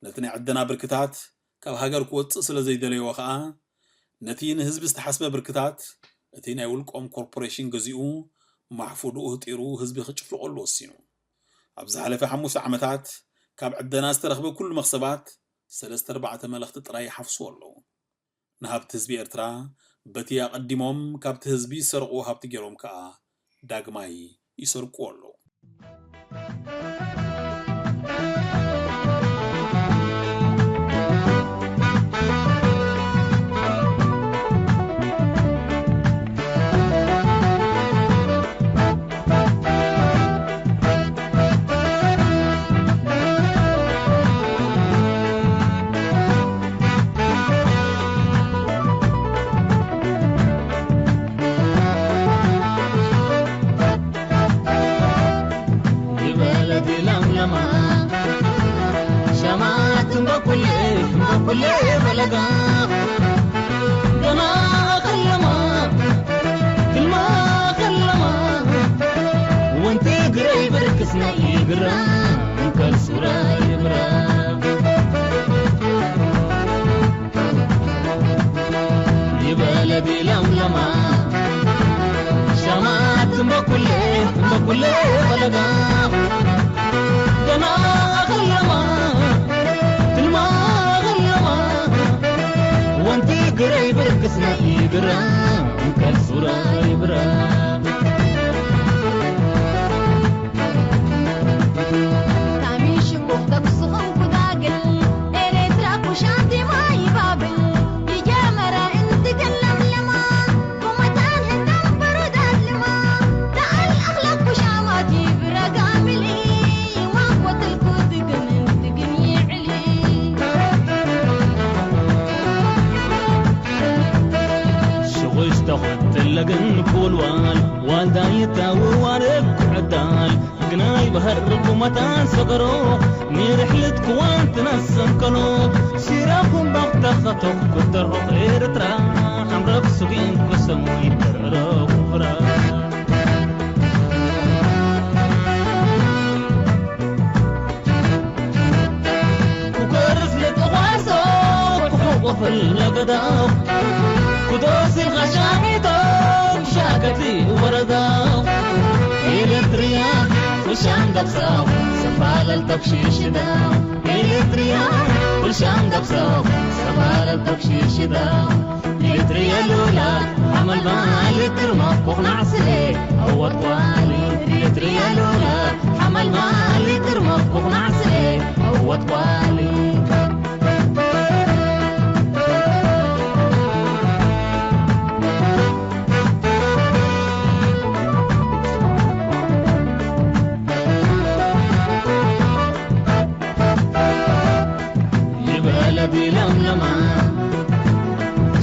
ነቲ ናይ ዕደና ብርክታት ካብ ሃገር ክወጽእ ስለ ዘይደለይዎ ከኣ፣ ነቲ ንህዝቢ ዝተሓስበ ብርክታት፣ እቲ ናይ ውልቆም ኮርፖሬሽን ገዚኡ፣ ማሕፉድኡ ህጢሩ ህዝቢ ክጭፍልቐሉ ወሲኑ። ኣብ ዝሓለፈ ሓሙሽተ ዓመታት፣ ካብ ዕደና ዝተረኽበ ኩሉ መኽሰባት፣ ሰለስተ ኣርባዕተ መለኽቲ ጥራይ ይሓፍስዎ ኣለዉ። ንሃብቲ ህዝቢ ኤርትራ፣ በቲ ኣቐዲሞም ካብቲ ህዝቢ ዝሰርቕዎ ሃብቲ ገይሮም ከኣ ዳግማይ ይሰርቅዎ ኣለዉ። ይበለት ለምለማ ሸማት እምበኩሌ እምበኩሌ ፈለጋ ገና ከለማ ክልማ ከለማ ወንቲ ግረይ ብርክስና ይግራ እንከል ሱራ ይብራ ይበለ ቢለምለማ ሸማት እምበኩሌ እምበኩሌ ፈለጋ ገና ከለማ ትልማ ከለማ ወንቲ ግረይ ብርክስና ይግራ እንከል ሱራ ይብራ ታሚ ሽሙኽ ተኩስኹም ኩዳግል ኤርትራ ኩሻንቲ ማይ ባብል ይጀመረ እንትግን ለምለማ ቁመታን ህንዳን በሩዳት ልማ ተኣል ኣኽላክ ኩሻማቲ ብረጋ ምልኢ ይማጎትልኩ ትግን እንትግን ይዕሊ ሽጉሽ ተኹትለግን ክውልዋል ዋልዳ ይታውዋረብ ክዕዳል ግናይ ባህር ቁመታን ሰገሮ ንርሕልት ክዋን ትነሰንከሎ ሲራኹም ባኽተኸቶ ኩተርሆ ኤርትራ ሓምረብ ሱጊን ኩሰሙ ይደረረኹ ፍራ ኩከርስ ልጥቋሶ ክሕቁፍል ለገዳው ኩዶስ ኢልካ ሻሚቶ ሻገቲ ወረዳው ኤሌክትሪያ ኩሻም ገብሳው ሰፋለል ተብሽሽዳው ኤሌክትሪያ ኩሻም ገብሳው ሰፋለል ተብሽሽዳው ኤሌክትሪያ ሉላ ሓመልማል ትርማ ኮኽናዕ ስሌ ኣወጥቋሊ ኤሌክትሪያ ሉላ ሓመልማል ትርማ ኮኽናዕ ስሌ ኣወጥቋሊ ይበለ ቢለምለማ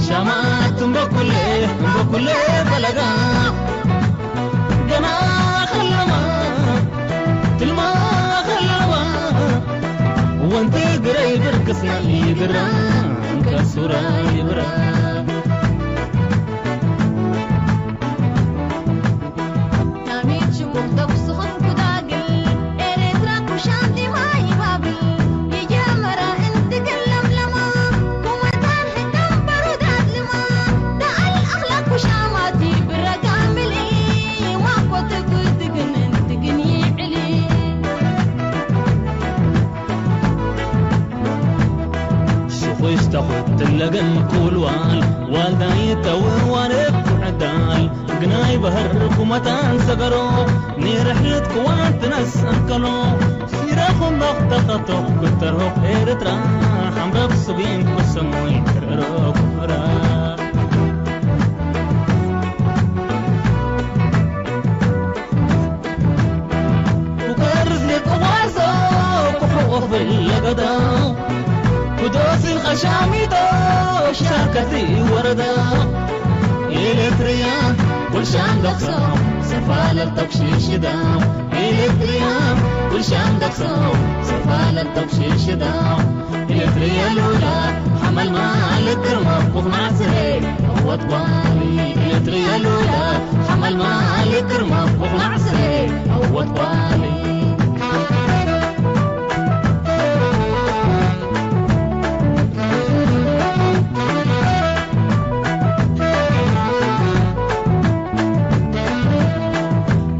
ሻማት እምበኩሌ እምበኩሌ ፈለጋ ገና ከለማ ትልማ ከለማ ወንቲ ግረይ ብርክስና ይግራ እንከሱራ ይብራ ታሚት ሽሙኽ ተኩስኽን ኩዳግል ኤርትራ ኩሻንቲ ማይ ባብል ይጀመራ እንትግን ለምለማ ኩመታን ህዳም በሩዳት ልማ ደኣል ኣኽላክ ኩሻማቲ ብረጋ ምልኢ ዋኮ ትጉትግን እንትግን ይዕሊ ሽኹሽ ተኹትለግን ኩልዋል ዋልዳ ይተውዋን ኩዕዳል ግናይ ባህር ኩመታን ሰገሮ ንርሕልት ክዋን ትነስእን ከሎ ሲራኹም ባኽተኸቶ ክተርሆ ኤርትራ ኣምረብ ስቢን ክሰሙይ ክረረኩራ ኩከርዝ ንቅዋሶ ኩሕቁፍ ለገዳ ኩዶሲን ኸሻሚጦ ሻከቲ ወረዳ ኤሌክትሪያ ኩልሻን ደክሰው ሰፋለል ተኩሺሽዳ ኤሌክትሪያ ኩልሻን ደክሰው ሰፋለል ተኩሺሽዳ ኤሌክትሪያ ሉላ ሓመል ማለት ግርማ ኩኽማስሬ ወጥዋሊ ኤሌክትሪያ ሉላ ሓመል ማለት ግርማ ኩኽማስሬ ወጥዋሊ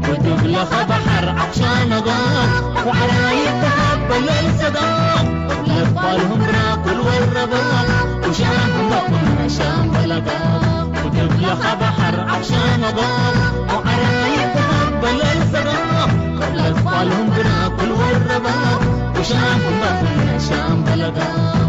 وتبلغ بحر عطشان غار وعرايب تهبل الزقاق لقالهم براكل والرباط وشاهم بقنا شام بلقاق وتبلغ بحر عطشان غار وعرايب تهبل الزقاق لقالهم براكل والرباط وشاهم بقنا شام بلقاق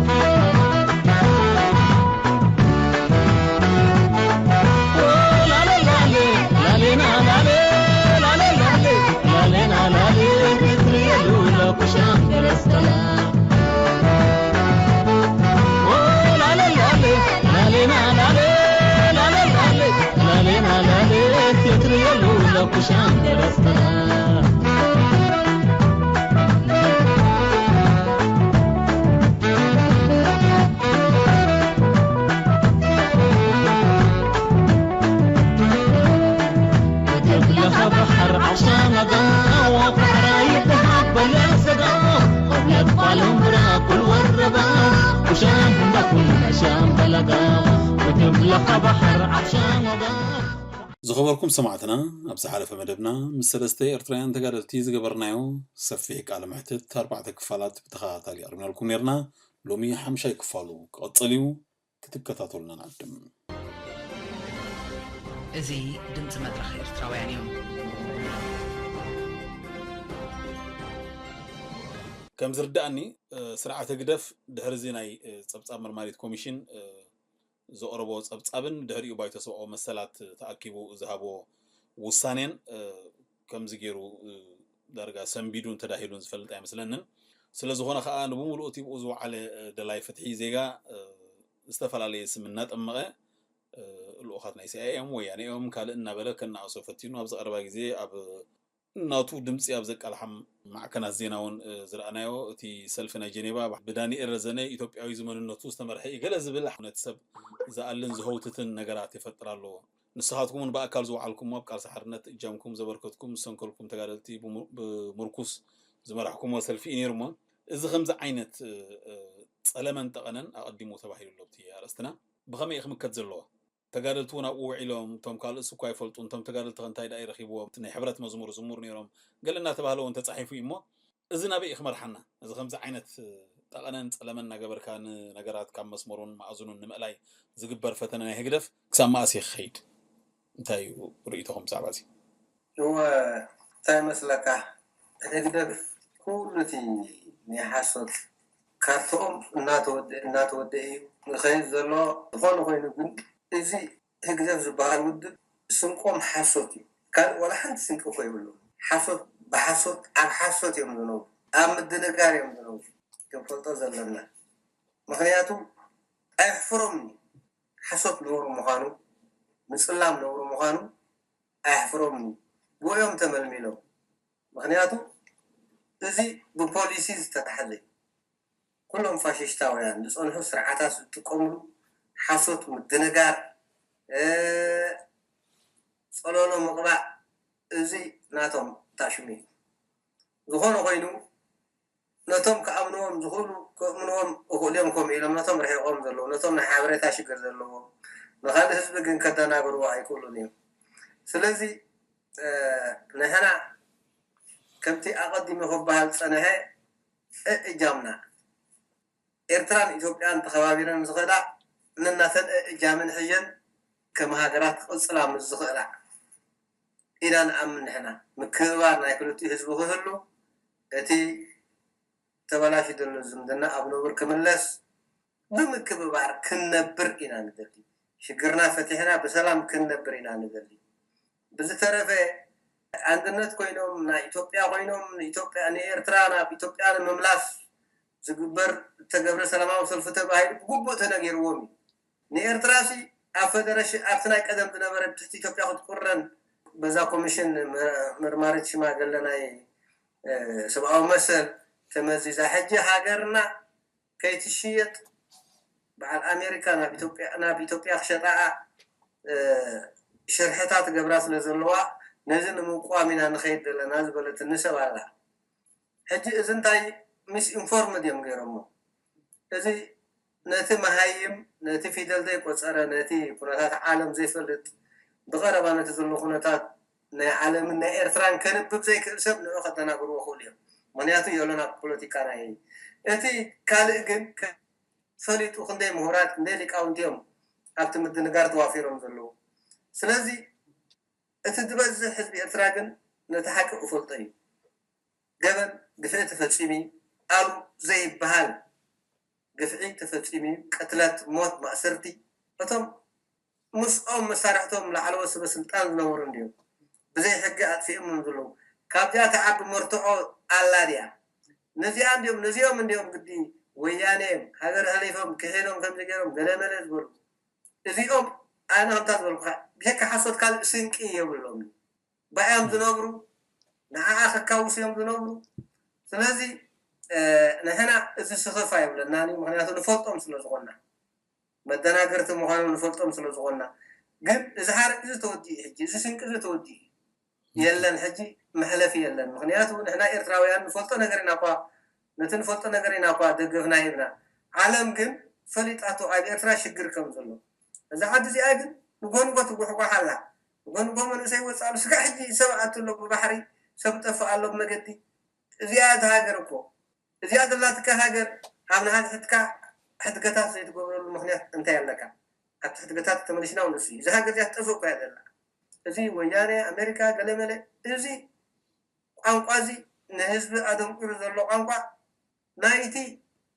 ዝኸበርኩም ሰማዕትና፣ ኣብ ዝሓለፈ መደብና ምስ ሰለስተ ኤርትራውያን ተጋደልቲ ዝገበርናዮ ሰፊሕ ቃለ መሕትት ኣርባዕተ ክፋላት ብተኸታታሊ ኣቕሪብናልኩም ነርና። ሎሚ ሓምሻይ ክፋሉ ክቕጽል እዩ። ክትከታተሉና ንዕድም። እዚ ድምፂ መድረኽ ኤርትራውያን እዩ። ከም ዝርዳእኒ፣ እ፣ ስርዓት ህግደፍ ድሕሪ እዚ ናይ፣ እ፣ ጸብጻብ መርማሪት ኮሚሽን፣ እ፣ ዘቕረቦ ጸብጻብን ድሕሪኡ ባይቶ ሰብኣዊ መሰላት ተኣኪቡ ዝሃቦ ውሳኔን፣ እ፣ ከምዚ ገይሩ፣ እ፣ ዳርጋ ሰንቢዱን ተዳሂሉን ዝፈልጥ ኣይመስለንን። ስለ ዝኾነ ከኣ ንብምሉኡ እቲ ብኡ ዝወዓለ፣ እ፣ ደላይ ፍትሒ ዜጋ፣ እ፣ ዝተፈላለየ ስም እናጠመቐ፣ እ፣ ልኡኻት ናይ ሲኣይኤ እዮም፣ ወያነ እዮም፣ ካልእ እናበለ ከነኣእሶ ፈቲኑ። ኣብዚ ቀረባ ግዜ ኣብ ናቱ ድምጺ ኣብ ዘቃልሓም ማዕከናት ዜና እውን፣ እ፣ ዝረኣናዮ፣ እቲ ሰልፊ ናይ ጀኔቫ ብዳንኤል ረዘነ ኢትዮጵያዊ ዝመንነቱ ዝተመርሐ እዩ ገለ ዝብል ነቲ ሰብ ዝኣልን ዝህውትትን ነገራት ይፈጥር ኣሎ። ንስኻትኩም እውን ብኣካል ዝወዓልኩም ኣብ ቃልሲ ሓርነት እጃምኩም ዘበርከትኩም ዝሰንከልኩም ተጋደልቲ ብሙ-፣ ብምርኩስ ዝመራሕኩምዎ ሰልፊ እዩ ነይሩ እሞ፣ እዚ ከምዚ ዓይነት፣ እ፣ እ፣ ጸለመን ጠቐነን ኣቐዲሙ ተባሂሉ ኣሎ ኣብቲ ኣርእስትና። ብኸመይ እዩ ክምከት ዘለዎ? ተጋደልቲ እውን ኣብኡ ውዒሎም፣ እቶም ካልእስ እኳ ኣይፈልጡን፣ እቶም ተጋደልቲ ከ እንታይ ደኣ ይረኺብዎም? እቲ ናይ ሕብረት መዝሙር ዝሙር ነይሮም፣ ገለ እናተባህለ እውን ተጻሒፉ እዩ እሞ፣ እዚ ናበይ እዩ ክመርሓና? እዚ ከምዚ ዓይነት ጠቐነን ጸለመን እናገበርካ ንነገራት ካብ መስመሩን መኣዝኑን ንምእላይ ዝግበር ፈተነ ናይ ህግደፍ ክሳብ መኣስ እዩ ክኸይድ? እንታይ እዩ ርእይቶኹም ብዛዕባ እዚ? እወ፣ እንታይ ይመስለካ? ህግደፍ ኩሉ እቲ ናይ ሓሶት ካርትኦም እናተወደአ፣ እናተወደአ እዩ ዝኸይድ ዘሎ። ዝኾነ ኮይኑ ግን፣ እዚ ህግደፍ ዝበሃል ውድብ ስንቆም ሓሶት እዩ። ካልእ ዋላ ሓንቲ ስንቂ እኮ የብሎም። ሓሶት ብሓሶት፣ ኣብ ሓሶት እዮም ዝነብሩ። ኣብ ምድንጋር እዮም ዝነብሩ። ክንፈልጦ ዘለና። ምኽንያቱ፣ ኣየሕፍሮምን እዩ። ሓሶት ነውሪ ምዃኑ፣ ምጽላም ነውሪ ምዃኑ ኣየሕፍሮምን እዩ። ብኡ እዮም ተመልሚሎም። ምኽንያቱ፣ እዚ ብፖሊሲ ዝተታሕዘ እዩ። ኩሎም ፋሽስታውያን ዝጸንሑ ስርዓታት ዝጥቀምሉ ሓሶት፣ ምድንጋር፣ እ፣ ጸለሎ ምቕባእ፣ እዚ ናቶም ታሽሙ እዩ። ዝኾነ ኮይኑ፣ ነቶም ክኣምንዎም ዝኽእሉ፣ ክእምንዎም እኽእሉ እዮም፣ ከምኡ ኢሎም ነቶም ርሒቖም ዘለዉ፣ ነቶም ናይ ሓበሬታ ሽግር ዘለዎም፣ ንኻልእ ህዝቢ ግን ከደናግርዎ ኣይክእሉን እዮም። ስለዚ፣ እ፣ ንሕና ከምቲ ኣቐዲሙ ክበሃል ዝጸንሐ፣ እእጃምና፣ ኤርትራን ኢትዮጵያን ተኸባቢረን ዝኽእላ፣ ነናተን እእጃመን ሒዘን ከም ሃገራት ክቕጽላ ምስ ዝኽእላ ኢና ንኣምን ንሕና። ምክብባር ናይ ክልቲኡ ህዝቢ ክህሉ፣ እቲ ተበላሽዩ ዘሎ ዝምድና ኣብ ንቡር ክምለስ፣ ብምክብባር ክንነብር ኢና ንደሊ። ሽግርና ፈቲሕና ብሰላም ክንነብር ኢና ንደሊ። ብዝተረፈ ኣንድነት ኮይኖም ናይ ኢትዮጵያ ኮይኖም ንኢትዮጵያ ንኤርትራ ናብ ኢትዮጵያ ንምምላስ ዝግበር እተገብረ ሰላማዊ ሰልፊ ተባሂሉ ብግቡእ ተነጊርዎም እዩ። ንኤርትራ ሲ ኣብ ፈደረሽን ኣብቲ ናይ ቀደም ዝነበረ ትሕቲ ኢትዮጵያ ክትቁረን በዛ ኮሚሽን መርማሪት ሽማግለ ናይ ሰብኣዊ መሰል ተመዚዛ። ሕጂ ሃገርና ከይትሽየጥ በዓል ኣሜሪካ ናብ ኢትዮጵያ ክሸጣኣ ሽርሕታት ገብራ ስለ ዘለዋ ነዚ ንምቋም ኢና ንኸይድ ዘለና ዝበለትኒ ሰብ ኣላ። ሕጂ እዚ እንታይ ሚስ ኢንፎርምድ እዮም ገይሮሞ። እዚ ነቲ መሃይም ነቲ ፊደል ዘይቆፀረ ነቲ ኩነታት ዓለም ዘይፈልጥ ብቐረባ ነቲ ዘሎ ኩነታት ናይ ዓለምን ናይ ኤርትራን ከንብብ ዘይክእል ሰብ ንዑ ከተናግርዎ ክእሉ እዮም። ምክንያቱ የሎና ፖለቲካ ናይ እቲ ካልእ ግን ፈሊጡ ክንደይ ምሁራት ክንደይ ሊቃውንቲ እዮም ኣብቲ ምድንጋር ተዋፊሮም ዘለዉ። ስለዚ እቲ ዝበዝሕ ህዝቢ ኤርትራ ግን ነቲ ሓቂ ክፈልጦ እዩ። ገበን ግፍዒ ተፈጺሙ ኣሉ ዘይበሃል ግፍዒ ተፈጺሙ እዩ። ቅትለት፣ ሞት፣ ማእሰርቲ እቶም ምስኦም መሳርሕቶም ላዕለዎት ሰበ ስልጣን ዝነበሩ እንዲዮም ብዘይ ሕጊ ኣጥፊኦምም ዘለዉ። ካብዚኣ ትዓቢ መርትዖ ኣላ ድያ? ነዚኣ እንዲዮም ነዚኦም እንዲዮም ግዲ ወያነ እዮም ሃገር ሃሊፎም ክሒዶም ከምዚ ገይሮም ገለመለ ዝበሉ እዚኦም ኣነ ከምታ ዝበልኩኻ ብጀካ ሓሶት ካልእ ስንቂ የብሎም። ባዕዮም ዝነብሩ ንዓኣ ከካውሱ እዮም ዝነብሩ። ስለዚ ንሕና እዚ ስኽፍ ኣይብለናን እዩ፣ ምክንያቱ ንፈልጦም ስለ ዝኾንና መደናገርቲ ምዃኖም ንፈልጦም ስለ ዝኾንና። ግን እዚ ሓረግ እዚ ተወዲኡ ሕጂ እዚ ስንቂ እዚ ተወዲኡ የለን፣ ሕጂ መሕለፊ የለን። ምክንያቱ ንሕና ኤርትራውያን ንፈልጦ ነገር ኢና እኳ ነቲ ንፈልጦ ነገር ኢና እኳ ደገፍና ሂብና። ዓለም ግን ፈሊጣቶ ኣብ ኤርትራ ሽግር ከም ዘሎ። እዛ ዓዲ እዚኣ ግን ንጎንጎ ትጉሕጓሕ ኣላ። ንጎንጎ መንእሰይ ወፅእ ኣሎ። ስጋዕ ሕጂ ሰብ ኣቱ ኣሎ ብባሕሪ፣ ሰብ ጠፍእ ኣሎ ብመገዲ። እዚኣ እታ ሃገር እኮ እዚኣ ዘላትካ ሃገር ኣብ ንሓድሕድካ ሕድገታት ዘይትገብረሉ ምክንያት እንታይ ኣለካ? ኣብቲ ሕድገታት ተመሊስና እውን ንሱ እዩ። እዛ ሃገር እዚኣ ትጠፍእ እኮ እያ ዘላ። እዚ ወያነ ኣሜሪካ ገለመለ እዚ ቋንቋ እዚ ንህዝቢ ኣደንቁሩ ዘሎ ቋንቋ ናይቲ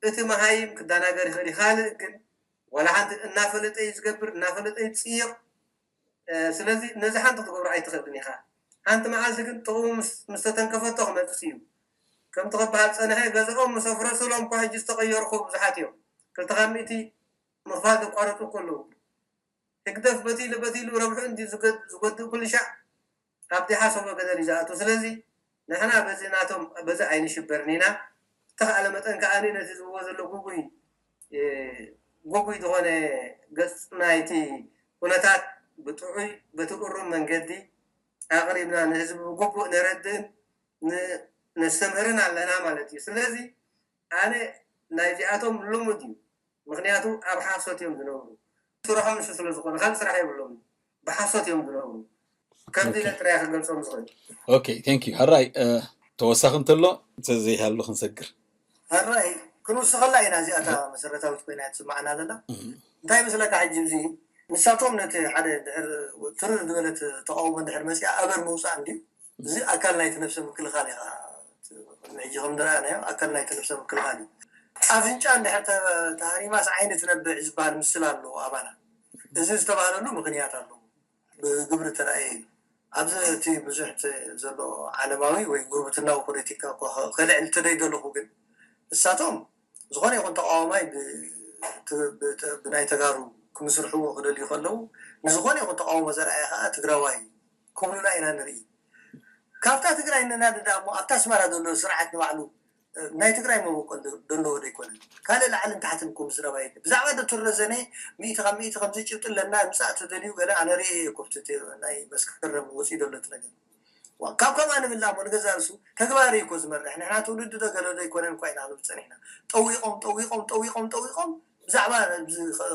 እቲ መሃይም ክዳናገር ይኽእል እዩ። ካልእ ግን ዋላ ሓንቲ እናፈለጠ እዩ ዝገብር፣ እናፈለጠ እዩ ዝፅይቕ። ስለዚ ነዚ ሓንቲ ክትገብሮ ኣይትኽእልን ኢኻ። ሓንቲ መዓልቲ ግን ጥቕሙ ምስ ተተንከፈቶ ክመፅእ እዩ። ከምቲ ክበሃል ፀንሐ ገዝኦም ምስ ኣፍረሱሎም እኮ ሕጂ ዝተቐየርኩ ብዙሓት እዮም። ክልተ ካብ ሚእቲ ምኽፋል ዘቋረፁ እኮ ኣለዉ። ህግደፍ በቲሉ በቲሉ ረብሑ እንዲ ዝጎድእ ኩሉ ሻዕ ኣብቲ ሓሰቦ ገደል እዩ ዝኣቱ። ስለዚ ንሕና በዚ ናቶም በዚ ኣይንሽበርን ኢና። ዝተኻእለ መጠን ከኣ ነቲ ዝብዎ ዘሎ ጉጉይ ጉጉይ ዝኾነ ገጽ ናይቲ ኩነታት ብጥዑይ በቲ እሩም መንገዲ ኣቕሪብና ንህዝቢ ብግቡእ ነረድእን ነስተምህርን ኣለና ማለት እዩ። ስለዚ ኣነ ናይዚኣቶም ልሙድ እዩ። ምክንያቱ ኣብ ሓሶት እዮም ዝነብሩ። ስርሖም ንሱ ስለ ዝኾነ ካልእ ስራሕ የብሎም። ብሓሶት እዮም ዝነብሩ። ከምዚ ኢለ ጥራይ ክገልጾም ዝኽእል። ኦኬ፣ thank you። ሕራይ ተወሳኺ እንተሎ ዘይሃሉ ክንሰግር። ሕራይ ክንውስኸላ ኢና። እዚኣታ መሰረታዊት ኮይና ትስማዓና ዘላ እንታይ መስለካ? ሕጂ እዚ ንሳቶም ነቲ ሓደ ድሕር ትርር ዝበለት ተቃውሞ ድሕር መፅያ ኣበር ምውፃእ እንድዩ። እዚ ኣካል ናይቲ ነብሰ ምክልኻል ኢኻ ሕጂ ከም ዝረኣናዮ ኣካል ናይቲ ነብሰ ምክልኻል እዩ። ኣፍንጫ እንድሕር ተሃሪማስ ዓይኒ ትነብዕ ዝበሃል ምስል ኣለዎ ኣባና። እዚ ዝተባህለሉ ምክንያት ኣለዎ። ብግብሪ ተራእየ እዩ። ኣብዚ እቲ ብዙሕ ዘሎ ዓለማዊ ወይ ጉርብትናዊ ፖለቲካ እኳ ከልዕል ተደይ ዘለኹ ግን እሳቶም ዝኾነ ይኹን ተቃዋማይ ብናይ ተጋሩ ክምስርሕዎ ክደልዩ ከለዉ ንዝኾነ ይኹን ተቃውሞ ዘርኣየ ከዓ ትግራዋይ ክብሉና ኢና ንርኢ። ካብታ ትግራይ ነናድዳ እሞ ኣብታ ኣስመራ ዘሎ ስርዓት ንባዕሉ ናይ ትግራይ መበቆል ደለዎ ዶ ኣይኮነን? ካልእ ላዕልን ታሕትን እኮ ምዝረባ የለ። ብዛዕባ ዶክተር ረዘነ ሚእቲ ካብ ሚእቲ ከምዚ ጭብጢ ኣለና ምጻእ ተደልዩ ገለ ኣነ ርእየ እየ ኮፍቲ ናይ መስከረም ወጺኡ ዘሎ እቲ ነገር። ካብ ከምኣ ንብል እሞ ንገዛ ርእሱ ተግባር እዩ እኮ ዝመርሕ። ንሕና ትውልዲ ዶ ገለ ዶ ኣይኮነን እኳ ኢና ክንብል ጸኒሕና። ጠዊቖም ጠዊቖም ጠዊቖም ጠዊቖም ብዛዕባ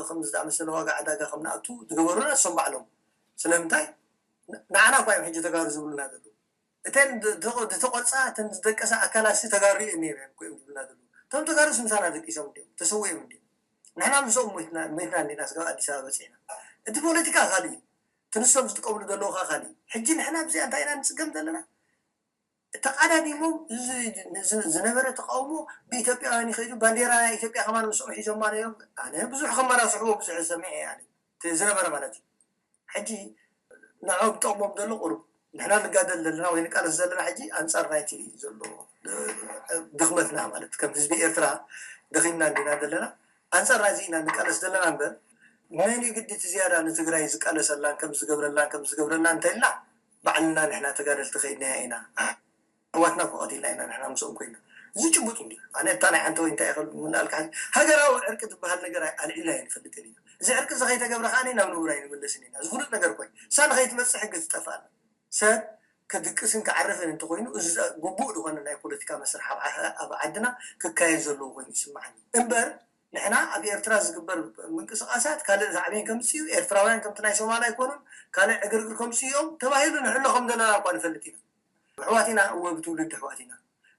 ከምዚ ዝኣመሰለ ዋጋ ዕዳጋ ከም ንኣቱ ዝገበሩና እሶም ባዕሎም። ስለምንታይ ንዓና እኳ እዮም ሕጂ ተጋሩ ዝብሉና ዘለዉ። እተን ዝተቆርፃ እተን ዝደቀሳ ኣካላት ሲ ተጋሩ እየን ነይረን እኮ እዮም ዝብሉና ዘለዉ። እቶም ተጋሩ ሲ ምሳና ደቂሶም እንዲዮም ተሰዊኦም እንዲዮም። ንሕና ምስኦም ሞትና እንዲና ስጋብ ኣዲስ ኣበባ በፂሕና። እቲ ፖለቲካ ካልእ እዩ። እቲ ንሶም ዝጥቀምሉ ዘለዉ ከዓ ካልእ እዩ። ሕጂ ንሕና ብዚኣ እንታይ ኢና ንፅገም ዘለና? ተቃዳዲሞም ዝነበረ ተቃውሞ ብኢትዮጵያውያን ይኸዱ። ባንዴራ ናይ ኢትዮጵያ ከማን ምስኦም ሒዞማ ነይሮም። ኣነ ብዙሕ ከመራስሕዎ ብዙሕ ዝሰምዐ እየ። ዝነበረ ማለት እዩ። ሕጂ ንዕኦም ጠቕሞም ዘሎ ቁሩብ ንሕና ንጋደል ዘለና ወይ ንቃለስ ዘለና ሕጂ ኣንጻር ናይቲ ዘሎ ድኽመትና ማለት ከም ህዝቢ ኤርትራ ደኺምና እንዲና ዘለና ኣንጻር ናዚ ኢና ንቃለስ ዘለና እምበር መን ግዲ እቲ ዝያዳ ንትግራይ ዝቃለሰላን ከም ዝገብረላን ከም ዝገብረና እንተልና ባዕልና ንሕና ተጋደልቲ ከይድናያ ኢና። ኣሕዋትና እኮ ቀቲልና ኢና ንሕና ምስኦም ኮይና። እዚ ጭቡጥ እንዲ ኣነ እታ ናይ ሓንቲ ወይ እንታይ ይኸል ምናልካ ሃገራዊ ዕርቂ ዝበሃል ነገር ኣልዒልና ኣይንፈልጥን ኢና። እዚ ዕርቂ እዚ ከይተገብረ ከዓ ናብ ንቡር ኣይንምለስን ኢና። ዝፍሉጥ ነገር ኮይ እሳ ንኸይትመፅእ ሕጊ ትጠፍኣና። ሰብ ክድቅስን ክዓርፍን እንተኮይኑ እዚ ግቡእ ዝኾነ ናይ ፖለቲካ መስርሕ ኣብ ዓድና ክካየድ ዘለዎ ኮይኑ ይስማዓኒ እምበር ንሕና ኣብ ኤርትራ ዝግበር ምንቅስቃሳት ካልእ ሳዕቤን ከምፅኡ ኤርትራውያን ከምቲ ናይ ሶማል ኣይኮኑን ካልእ ዕግርግር ከምፅኡ እዮም ተባሂሉ ንሕሎ ከም ዘለና እኳ ንፈልጥ ኢና። ኣሕዋት ኢና እወ ብትውልዲ ኣሕዋት ኢና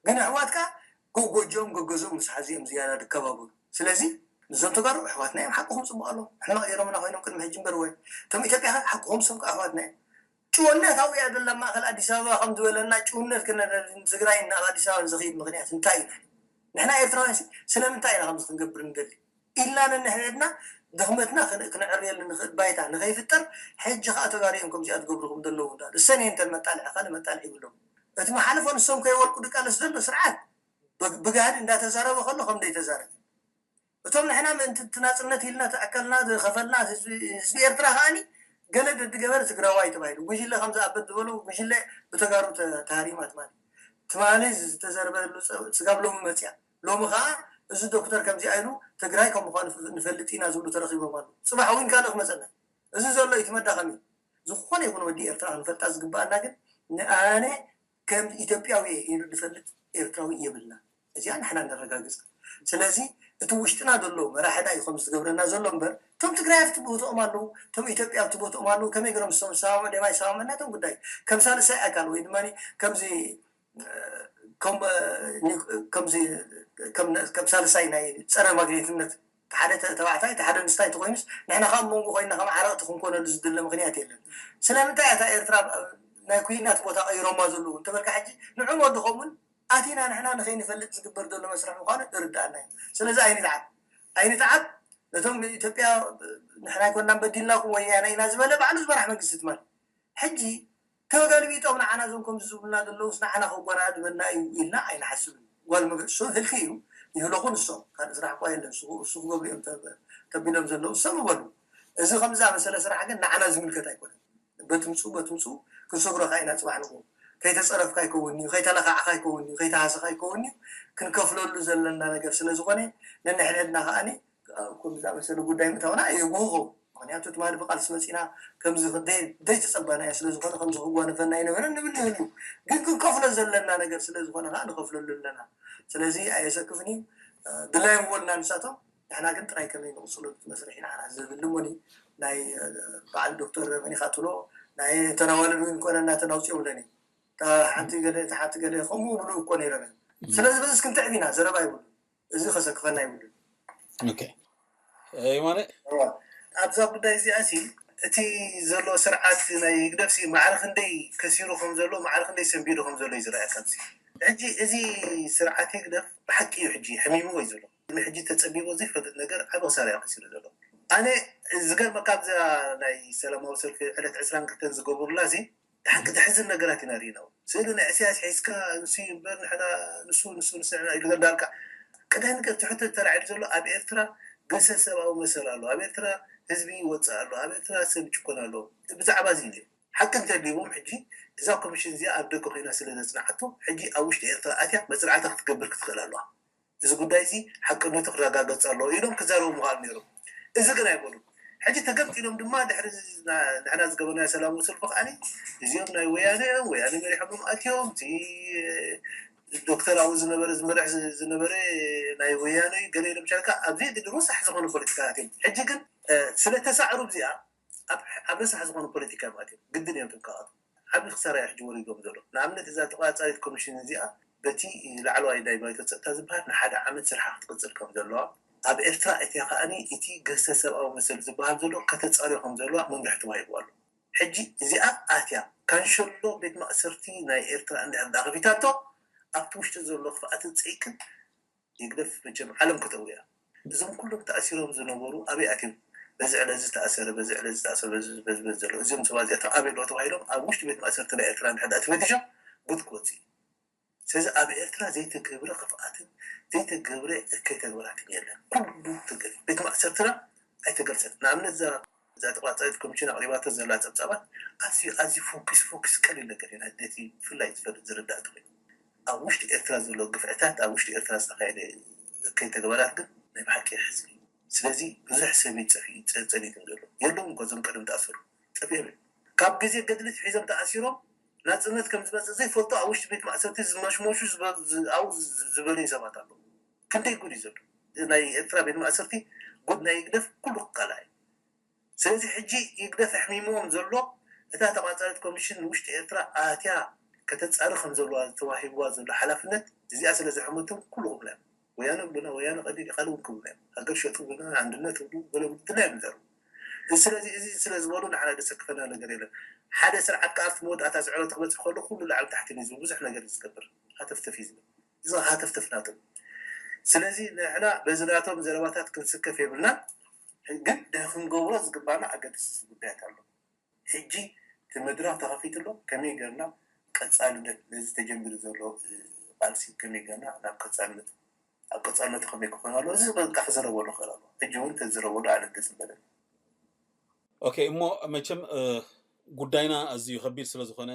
ግን ኣሕዋት ከዓ ጎጎጆም ጎገዞም ምስ ሓዚኦም ዝያዳ ድከባበሩ ስለዚ ንዞም ተጋሩ ኣሕዋትና እዮም ሓቅኹም ፅቡቅ ኣሎ ንሕና ቀይሮምና ኮይኖም ቅድሚ ሕጂ እምበር ወይ እቶም ኢትዮጵያ ሓቅኹም ሰም ኣሕዋትና እዮም ጭወነት ኣብያ ደላ ማእከል ኣዲስ ኣበባ ከም ዝበለና ጭውነት ክነረድን ትግራይ ናብ ኣዲስ ኣበባ ዝኽይድ ምክንያት እንታይ እዩ ንሕና ኤርትራውያን ስለምንታይ ኢና ከምዚ ክንገብር ንደሊ ኢልና ነንሕድሕድና ድኽመትና ክነዕርየሉ ንኽእል ባይታ ንኸይፍጠር ሕጂ ከዓ ተጋሩ እዮም ከምዚኣ ትገብርኹም ዘለዉ እንዳሉ እሰን እየን ተን መጣልዒ ካልእ መጣልዒ ይብሎም እቲ መሓለፎ ንሶም ከይወልቁ ድቃለስ ዘሎ ስርዓት ብጋህዲ እንዳተዛረበ ከሎ ከም ዘይተዛረበ እቶም ንሕና ምእንቲ ናፅነት ኢልና ተኣከልና ዝኸፈልና ህዝቢ ኤርትራ ከዓኒ ገለ ደድገበር ትግራዋይ ተባሂሉ ጉጅለ ከም ዝኣበት ዝበሉ ጉጅለ ብተጋሩ ተሃሪማ ትማሊ ትማሊ ዝተዘርበሉ ስጋብ ሎሚ መፅያ ሎሚ ከዓ እዚ ዶክተር ከምዚኣ ኢሉ ትግራይ ከም ምኳኑ ንፈልጥ ኢና ዝብሉ ተረኪቦም ኣሉ ፅባሕ እውን ካልእ ክመፀና እዚ ዘሎ እዩ መዳኸሚ ዝኾነ ይኹን ወዲ ኤርትራ ክንፈልጣ ዝግበኣና ግን ንኣነ ከም ኢትዮጵያዊ ኢሉ ዝፈልጥ ኤርትራዊ የብልና እዚኣ ንሕና ነረጋግፃ ስለዚ እቲ ውሽጥና ዘሎ መራሕዳ እዩ ከም ዝገብረና ዘሎ እምበር እቶም ትግራይ ኣብቲ ቦትኦም ኣለዉ እቶም ኢትዮጵያ ኣብቲ ቦትኦም ኣለዉ ከመይ ገሮም ዝሰምሳሙ ደማ ይሰማመና እቶም ጉዳይ ከም ሳልሳይ ኣካል ወይ ድማ ከምዚ ከም ሳልሳይ ናይ ፀረ ማግኔትነት ሓደ ተባዕታይ ሓደ ኣንስታይ ተኮይኑስ ንሕና ካብ መንጎ ኮይና ከም ዓረቕቲ ክንኮነሉ ዝድለ ምክንያት የለን ስለምንታይ እታ ኤርትራ ናይ ኩናት ቦታ ቀይሮማ ዘለዉ እንተበልካ ሕጂ ንዕም ወድኾም እውን ኣቲና ንሕና ንኸይንፈልጥ ዝግበር ዘሎ መስርሕ ምኳኑ ይርዳኣና እዩ ስለዚ ኣይንትዓብ ኣይንትዓብ ነቶም ኢትዮጵያ ንሕና ኣይኮናን በዲልናኩም ወያነ ኢና ዝበለ ባዕሉ ዝመራሕ መንግስቲ ትማል ሕጂ ተገልቢጦም ንዓና እዞም ከምዚ ዝብሉና ዘለውስ ንዓና ከጓናድበና እዩ ኢልና ኣይንሓስብን ጓል መግዕሶ ህልኪ እዩ ይህለኹ ንሶም ካልእ ስራሕ እኳ የለን እሱ ክገብሩ እዮም ተቢሎም ዘለዉ ሰብ ይበሉ እዚ ከም ዝኣመሰለ ስራሕ ግን ንዓና ዝምልከት ኣይኮነን በትምፁ በትምፁ ክንሰግረካ ኢና ፅባሕ ንኹ ከይተፀረፍካ ይከውን እዩ ከይተለካዕካ ይከውን እዩ ከይተሃሰካ ይከውን እዩ ክንከፍለሉ ዘለና ነገር ስለ ዝኾነ ነንሕድሕድና ከዓኒ ከም ዝኣመሰለ ጉዳይ ምእታውና የጉህቆ ምክንያቱ ትማሊ ብቃልሲ መፂና ከምዚ ዘይተፀባናዮ ስለዝኮነ ከምዚ ክጓነፈና ኣይነበረን ንብል ንህሉ ግን ክንከፍሎ ዘለና ነገር ስለዝኮነ ከዓ ንከፍለሉ ኣለና ስለዚ ኣየሰክፍን እዩ ድላይ ምወልና ንሳቶም ንሕና ግን ጥራይ ከመይ ንቕፅሎ መስርሕ ኢና ዝብል ሞኒ ናይ በዓል ዶክተር መኒካ ትሎ ናይ ተናዋልድ እውን ኮነ እናተናውፅዮ ብለን እዩ ሓንቲ ገለ ሓንቲ ገለ ከምኡ ብሉ እኮ ነይረን ስለዚ በዚ ክንትዕብ ኢና ዘረባ ይብሉ እዚ ከሰክፈና ይብሉ የማነ ኣብዛ ጉዳይ እዚኣ ሲ እቲ ዘሎ ስርዓት ናይ ህግደፍ ሲ ማዕረ ክንደይ ከሲሩ ከም ዘሎ ማዕረ ክንደይ ሰንቢዱ ከም ዘሎ እዩ ዝረኣየካ ኣብዚ ሕጂ እዚ ስርዓት ህግደፍ ብሓቂ እዩ ሕጂ ሕሚምዎ እዩ ዘሎ ሕጂ ተፀቢቦ ዘይፈልጥ ነገር ዓብ ክሳራ እዩ ከሲሩ ዘሎ ኣነ ዝገርመካ ኣብዛ ናይ ሰላማዊ ሰልፊ ዕለት ዕስራን ክልተን ዝገበሩላ እዚ ሓቂ ተሕዝን ነገራት ኢና ርኢና ስእሊ ናይ እስያስ ሒዝካ ንሱ እምበር ንሕና ንሱ ንሱ ንስዕና ኢሉ እንዳልካ ቀዳይ ነገር ትሕቶ ተላዒሉ ዘሎ ኣብ ኤርትራ ገሰ ሰብኣዊ መሰል ኣሎ ኣብ ኤርትራ ህዝቢ ይወፅእ ኣሎ ኣብ ኤርትራ ሰብ ይጭኮን ኣሎ ብዛዕባ እዚ እዩ ሓቂ እንተድልዎም ሕጂ እዛ ኮሚሽን እዚኣ ኣብ ደገ ኮይና ስለ ዘፅናዓቶ ሕጂ ኣብ ውሽጢ ኤርትራ ኣትያ መፅናዕቲ ክትገብር ክትኽእል ኣለዋ እዚ ጉዳይ እዚ ሓቅነቱ ክረጋገፅ ኣለዎ ኢሎም ክዛረቡ ምኽኣሉ ነይሮም። እዚ ግን ኣይበሉን። ሕጂ ተገምጢሎም ድማ ድሕሪ ንሕና ዝገበርናዮ ሰላማዊ ሰልፊ ከዓኒ እዚኦም ናይ ወያነ እዮም፣ ወያነ መሪሖምሎም ኣትዮም፣ እቲ ዶክተር ኣብኡ ዝነበረ ዝመርሕ ዝነበረ ናይ ወያነ እዩ ገለ ኢሎም ቻልካ ኣብ ዘየድሊ ረሳሕ ዝኾነ ፖለቲካታት እዮም። ሕጂ ግን ስለተሳዕሩ እዚኣ ኣብ ረሳሕ ዝኾነ ፖለቲካ እዮም ኣትዮም። ግድን እዮም ጥንቃቐ ዓብዪ ክሳራ እዩ ሕጂ ወሪዶም ዘሎ። ንኣብነት እዛ ተቆፃፃሪት ኮሚሽን እዚኣ በቲ ላዕለዋይ ናይ ባይቶ ፀጥታ ዝበሃል ንሓደ ዓመት ስርሓ ክትቅፅል ከም ዘለዋ፣ ኣብ ኤርትራ እቲኣ ከዓኒ እቲ ገዝተ ሰብኣዊ መሰል ዝበሃል ዘሎ ከተፃርዮ ከም ዘለዋ መምርሒ ተዋሂቡ ኣሎ። ሕጂ እዚኣ ኣትያ ካንሸሎ ቤት ማእሰርቲ ናይ ኤርትራ እንድሕር ዳኣ ከፊታቶ ኣብቲ ውሽጢ ዘሎ ክፍኣትን ጸይቅን ይግደፍ መቸም ዓለም ከተውያ። እዞም ኩሎም ተኣሲሮም ዝነበሩ ኣበይ ኣትዮም? በዚ ዕለት ዝተኣሰረ፣ በዚ ዕለት ዝተኣሰረ፣ በዚ በዚ በዚ ዘሎ እዚኦም ሰባት እዚኣቶም ኣበይ ኣለዉ ተባሂሎም ኣብ ውሽጢ ቤት ማእሰርቲ ናይ ኤርትራ እንድሕር ዳኣ ተፈቲሾም ጉድ ክወጽእ እዩ። ስለዚ ኣብ ኤርትራ ዘይተገብረ ክፍኣትን ዘይተገብረ እከይ ተግባራትን የለን። ኩሉ ተገ ቤት ማእሰርትና ኣይተገልጸን። ንኣብነት እዛ እዛ ተቋጻሪት ኮሚሽን ኣቕሪባቶ ዘላ ጸብጻባት ኣዝዩ ኣዝዩ ፎኪስ ፎኪስ ቀሊል ነገር እዩ። ነቲ ብፍላይ ዝፈልጥ ዝርዳእ እንተኾይኑ ኣብ ውሽጢ ኤርትራ ዘሎ ግፍዕታት ኣብ ውሽጢ ኤርትራ ዝተኻየደ እከይ ተግባራት ግን ናይ ብሓቂ የሕዝን እዩ። ስለዚ ብዙሕ ሰብ እዩ ጸፊ ጸ- ጸኒቱ ዘሎ የለውን እኮ እዞም ቀደም ተኣሰሩ ጠፊኦም እዮም። ካብ ግዜ ገድሊ ሒዞም ተኣሲሮም ናጽነት ከም ዝመጽእ ዘይፈልጡ ኣብ ውሽጢ ቤት ማእሰርቲ ዝመሽመሹ ዝበ- ዝ- ኣብኡ ዝ- ዝበለዩ ሰባት ኣለዉ። ክንደይ ጉድ እዩ ዘሎ ናይ ኤርትራ ቤት ማእሰርቲ ጉድ ናይ ይግደፍ ኩሉ ክቃላዕ እዩ። ስለዚ ሕጂ ይግደፍ ኣሕሚምዎም ዘሎ እታ ተቋጻሪት ኮሚሽን ንውሽጢ ኤርትራ ኣትያ ከተጻሪ ከም ዘለዋ ተዋሂብዋ ዘሎ ሓላፍነት እዚኣ ስለ ዘሕመቶም ኩሉ ክብላ እዮም። ወያነ ብሉና ወያነ ቀዲድ ካልእ እውን ክብሉና እዮም። ሃገር ሸጡ ብሉና ኣንድነት ብሉ ገለ ብሉ ድላ እዮም ዘሩ። ስለዚ እዚ ስለ ዝበሉ ንዓና ደሰክፈና ነገር የለን። ሓደ ስርዓት ከኣ ኣብቲ መወዳእታ ዝዕረቱ ክበጽሕ ከሎ ኩሉ ላዕሊ ታሕቲ እዩ ዝብል ብዙሕ ነገር እዩ ዝገብር። ሃተፍተፍ እዩ ዝብል። እዚ ሃተፍተፍ ናቶም። ስለዚ ንሕና በዚ ናቶም ዘረባታት ክንስከፍ የብልና። ግን ደ ክንገብሮ ዝግባና ኣገደስቲ ጉዳያት ኣሎ። ሕጂ እቲ መድረኽ ተኸፊቱ ኣሎ። ከመይ ገርና ቀጻልነት ነዚ ተጀሚሩ ዘሎ ቃልሲ ከመይ ገርና ናብ ቀጻልነት ኣብ ቀጻልነቱ ከመይ ክኾን ኣሎ እዚ በቃ ክዝረበሉ ክእል ኣሎ። ሕጂ እውን ተዝረበሉ ኣነ ደስ ምበለኒ። ኦኬ እሞ መቸም ጉዳይና ኣዝዩ ከቢድ ስለ ዝኾነ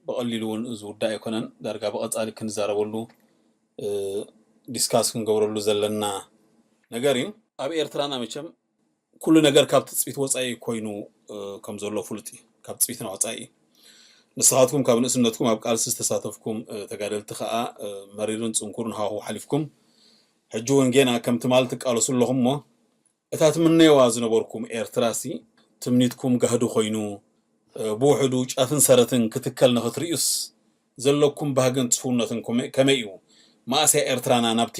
ብቐሊሉ እውን ዝውዳእ ኣይኮነን። ዳርጋ ብቐጻሊ ክንዛረበሉ ዲስካስ ክንገብረሉ ዘለና ነገር እዩ። ኣብ ኤርትራና መቸም ኩሉ ነገር ካብ ትጽቢት ወጻኢ ኮይኑ ከም ዘሎ ፍሉጥ እዩ። ካብ ትጽቢትና ወጻኢ እዩ። ንስኻትኩም ካብ ንእስነትኩም ኣብ ቃልሲ ዝተሳተፍኩም ተጋደልቲ ከኣ መሪርን ጽንኩርን ሃዋህው ሓሊፍኩም ሕጂ እውን ጌና ከም ትማል ትቃለሱ ኣለኹም እሞ እታ ትምነይዋ ዝነበርኩም ኤርትራሲ ትምኒትኩም ጋህዲ ኮይኑ ብውሕዱ ጫፍን ሰረትን ክትከል ንኽትርእዩስ ዘለኩም ባህግን ትፉውነትን ከመይ እዩ? መኣስ እያ ኤርትራና ናብቲ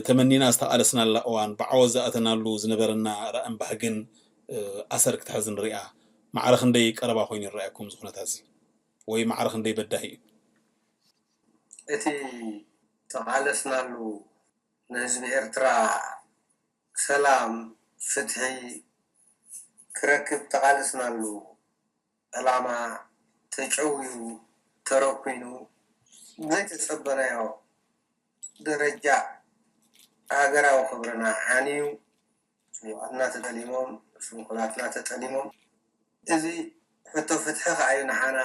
ተመኒና ዝተቓለስናላ እዋን ብዓወት ዝኣተናሉ ዝነበረና ራእን ባህግን ኣሰር ክትሕዝ ንሪኣ? ማዕረ ክንደይ ቀረባ ኮይኑ ይረኣየኩም እዚ ኩነታት እዚ? ወይ ማዕረ ክንደይ በዳሂ እዩ? እቲ ተቓለስናሉ ንህዝቢ ኤርትራ ሰላም፣ ፍትሒ ክረክብ ተቓለስናሉ ዕላማ ተጨውዩ፣ ተረኲኑ፣ ዘይተጸበናዮ ደረጃ ሃገራዊ ክብርና ዓንዩ፣ ስዉኣትና ተጠሊሞም፣ ስንኩላትና ተጠሊሞም፣ እዚ ሕቶ ፍትሒ ከኣ እዩ ንዓና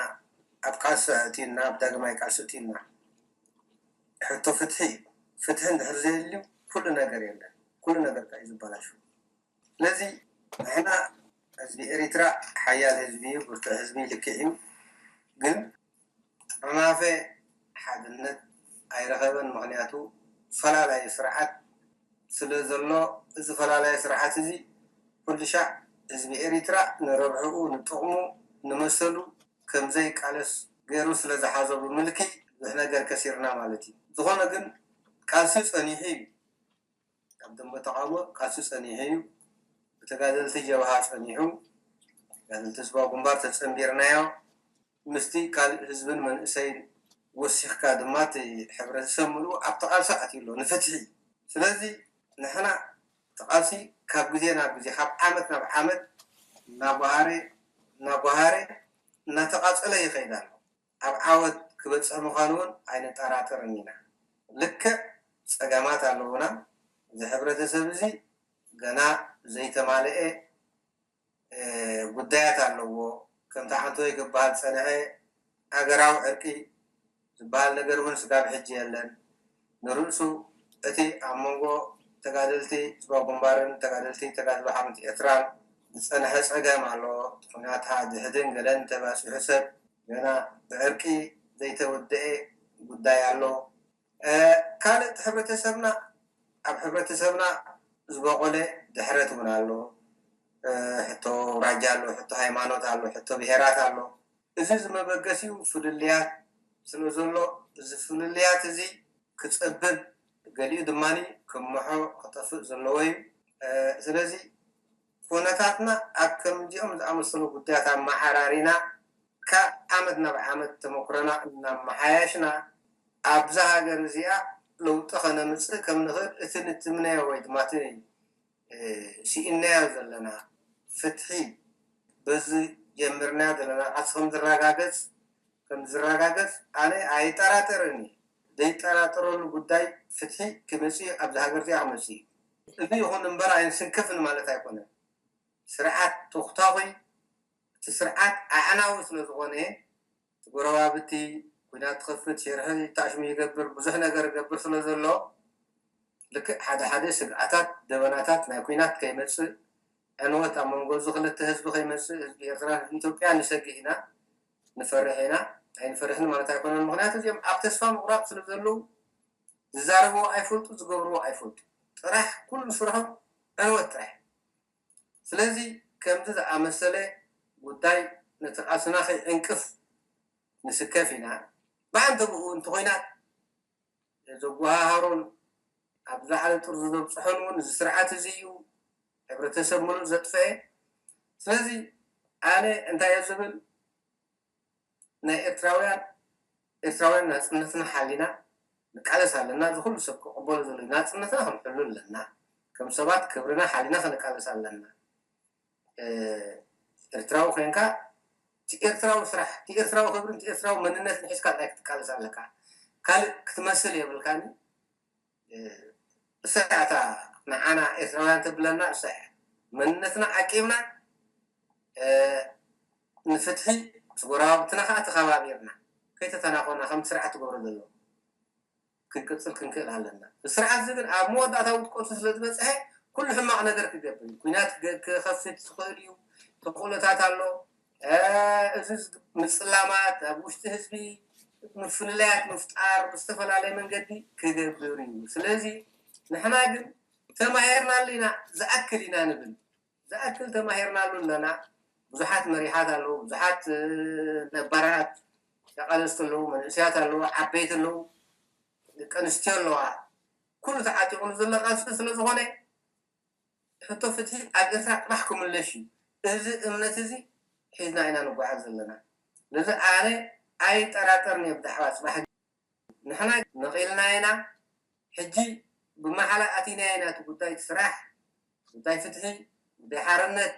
ኣብ ቃልሲ ኣእትዩና፣ ኣብ ዳግማይ ቃልሲ ኣእትዩና። ሕቶ ፍትሒ እዩ። ፍትሒ እንድሕር ዘየልዩ ኩሉ ነገር የለን። ኩሉ ነገር ከኣ እዩ ዝበላሹ። ስለዚ ንሕና ህዝቢ ኤሪትራ ሓያል ህዝቢ እዩ፣ ብርቱዕ ህዝቢ ልክዕ እዩ። ግን ጥርናፈ ሓድነት ኣይረኸበን። ምኽንያቱ ፈላላዩ ስርዓት ስለ ዘሎ፣ እዚ ፈላላዩ ስርዓት እዚ ኩሉ ሻዕ ህዝቢ ኤሪትራ ንረብሕኡ፣ ንጥቕሙ፣ ንመሰሉ ከም ዘይቃለስ ገይሩ ስለ ዝሓዞ ብምልኪ ብዙሕ ነገር ከሲርና ማለት እዩ። ዝኾነ ግን ቃልሲ ጸኒሑ እዩ። ኣብ ደንበ ተቓውሞ ቃልሲ ጸኒሑ እዩ። ብተጋደልቲ ጀብሃ ጸኒሑ፣ ተጋደልቲ ህዝባዊ ግንባር ተጸንቢርናዮ። ምስቲ ካልእ ህዝብን መንእሰይን ወሲኽካ ድማ እቲ ሕብረተሰብ ምሉኡ ኣብቲ ቃልሲ ኣትዩ ኣሎ ንፍትሒ። ስለዚ ንሕና እቲ ቃልሲ ካብ ግዜ ናብ ግዜ ካብ ዓመት ናብ ዓመት እናጓሃረ እናጓሃረ እናተቓጸለ ይኸይድ ኣሎ። ኣብ ዓወት ክበጽሕ ምዃኑ እውን ኣይንጠራጠርን ኢና። ልክዕ ጸገማት ኣለዉና። እዚ ሕብረተሰብ እዚ ገና ዘይተማልኤ ጉዳያት ኣለዎ። ከምቲ ዓንተወይ ክበሃል ዝጸንሐ ሃገራዊ ዕርቂ ዝበሃል ነገር እውን ስጋብ ሕጂ የለን። ንርእሱ እቲ ኣብ መንጎ ተጋደልቲ ህዝባዊ ግንባርን ተጋደልቲ ተጋድሎ ሓርነት ኤርትራን ዝጸንሐ ጸገም ኣሎ። ኩናት ድሕድን ገለን ተባጺሑ ሰብ ገና ብዕርቂ ዘይተወደኤ ጉዳይ ኣሎ። ካልእ እቲ ሕብረተሰብና ኣብ ሕብረተሰብና ዝበቆለ ድሕረት እውን ኣሎ። ሕቶ ኣውራጃ ኣሎ፣ ሕቶ ሃይማኖት ኣሎ፣ ሕቶ ብሄራት ኣሎ። እዚ እዚ መበገሲኡ ፍልልያት ስለ ዘሎ እዚ ፍልልያት እዚ ክጸብብ ገሊኡ ድማ ክምሖ ክጠፍእ ዘለዎ እዩ። ስለዚ ኩነታትና ኣብ ከምዚኦም ዝኣመሰሉ ጉዳያት ኣመዓራሪና ካብ ዓመት ናብ ዓመት ተመኩሮና እናመሓያሽና ኣብዛ ሃገር እዚኣ ለውጢ ከነምፅእ ከም ንኽእል እቲ ንትምነዮ ወይ ድማ እቲ ስኢንናዮ ዘለና ፍትሒ በዚ ጀምርናዮ ዘለና ቃልሲ ከም ዝረጋገፅ ከም ዝረጋገፅ ኣነ ኣይጠራጠርን እየ። ዘይጠራጠረሉ ጉዳይ ፍትሒ ክመፅእ ኣብዚ ሃገር እዚኣ ክመፅእ እዩ። እዚ ይኹን እምበር ኣይንስንክፍን ማለት ኣይኮነን። ስርዓት ተኹታኹይ እቲ ስርዓት ኣዕናዊ ስለ ዝኾነ እቲ ጎረባብቲ ኩናት ትኸፍት ሽርሒ ታሽሙ ይገብር ብዙሕ ነገር ይገብር ስለ ዘሎ ልክዕ ሓደ ሓደ ስግኣታት ደበናታት ናይ ኩናት ከይመፅእ ዕንወት ኣብ መንጎ እዚ ክልተ ህዝቢ ከይመፅእ ህዝቢ ኤርትራ ህዝቢ ኢትዮጵያ ንሰግእ ኢና ንፈርሕ ኢና ኣይንፈርሕን ማለት ኣይኮነን ምክንያቱ እዚኦም ኣብ ተስፋ ምቁራፅ ስለ ዘለዉ ዝዛረብዎ ኣይፈልጡ ዝገብርዎ ኣይፈልጡ ጥራሕ ኩሉ ስርሖም ዕንወት ጥራሕ ስለዚ ከምዚ ዝኣመሰለ ጉዳይ ነቲ ቃልስና ከይዕንቅፍ ንስከፍ ኢና ብዓንተ ብኡ እንተኮይና ዘጓሃሃሮን ኣብ ላዕሊ ጥርዙ ዘብፅሖን እውን እዚ ስርዓት እዚ እዩ ሕብረተሰብ ሙሉእ ዘጥፈአ ስለዚ ኣነ እንታይ እየ ዝብል ናይ ኤርትራውያን ኤርትራውያን ናፅነትና ሓሊና ንቃለስ ኣለና እዚ ኩሉ ሰብ ክቕበሎ ዘሎ ናፅነትና ክንሕሉ ኣለና ከም ሰባት ክብርና ሓሊና ክንቃለስ ኣለና ኤርትራዊ ኮይንካ እቲ ኤርትራዊ ስራሕ እቲ ኤርትራዊ ክብሪ እቲ ኤርትራዊ መንነት ንሒዝካ ጥራይ ክትቃለስ ኣለካ ካልእ ክትመስል የብልካኒ እሳ እታ ንዓና ኤርትራውያን ተብለና እሳ እያ መንነትና ዓቂብና ንፍትሒ ምስ ጎረባብትና ከዓ ተኸባቢርና ከይተተናኾና ከም ስርዓት ትገብሮ ዘሎ ክንቅፅል ክንክእል ኣለና። ስርዓት እዚ ግን ኣብ መወዳእታ ውድቀቱ ስለ ዝበፅሐ ኩሉ ሕማቕ ነገር ክገብር እዩ። ኩናት ክኸፍት ዝኽእል እዩ። ተኽእሎታት ኣሎ። እዚ ምፅላማት ኣብ ውሽጢ ህዝቢ ምፍልላያት ምፍጣር ብዝተፈላለየ መንገዲ ክገብር እዩ። ስለዚ ንሕና ግን ተማሂርናሉ ኢና ዝኣክል ኢና ንብል። ዝኣክል ተማሂርናሉ ኣለና። ብዙሓት መሪሓት ኣለዉ፣ ብዙሓት ነባራት ተቓለስቲ ኣለዉ፣ መንእሰያት ኣለዉ፣ ዓበይቲ ኣለዉ፣ ደቂ ኣንስትዮ ኣለዋ። ኩሉ ተዓጢቑሉ ዘሎ ቃልሲ ስለ ዝኾነ ሕቶ ፍትሒ ኣብ ኤርትራ ጥራሕ ክምለሽ እዩ። እዚ እምነት እዚ ሒዝና ኢና ንጓዓዝ ዘለና። ስለዚ ኣነ ኣይጠራጠርን እየ ብዛዕባ ፅባሕ ንሕና ነቒልና ኢና። ሕጂ ብመሓላ ኣቲናዮ ኢና እቲ ጉዳይ እቲ ስራሕ፣ ጉዳይ ፍትሒ፣ ጉዳይ ሓርነት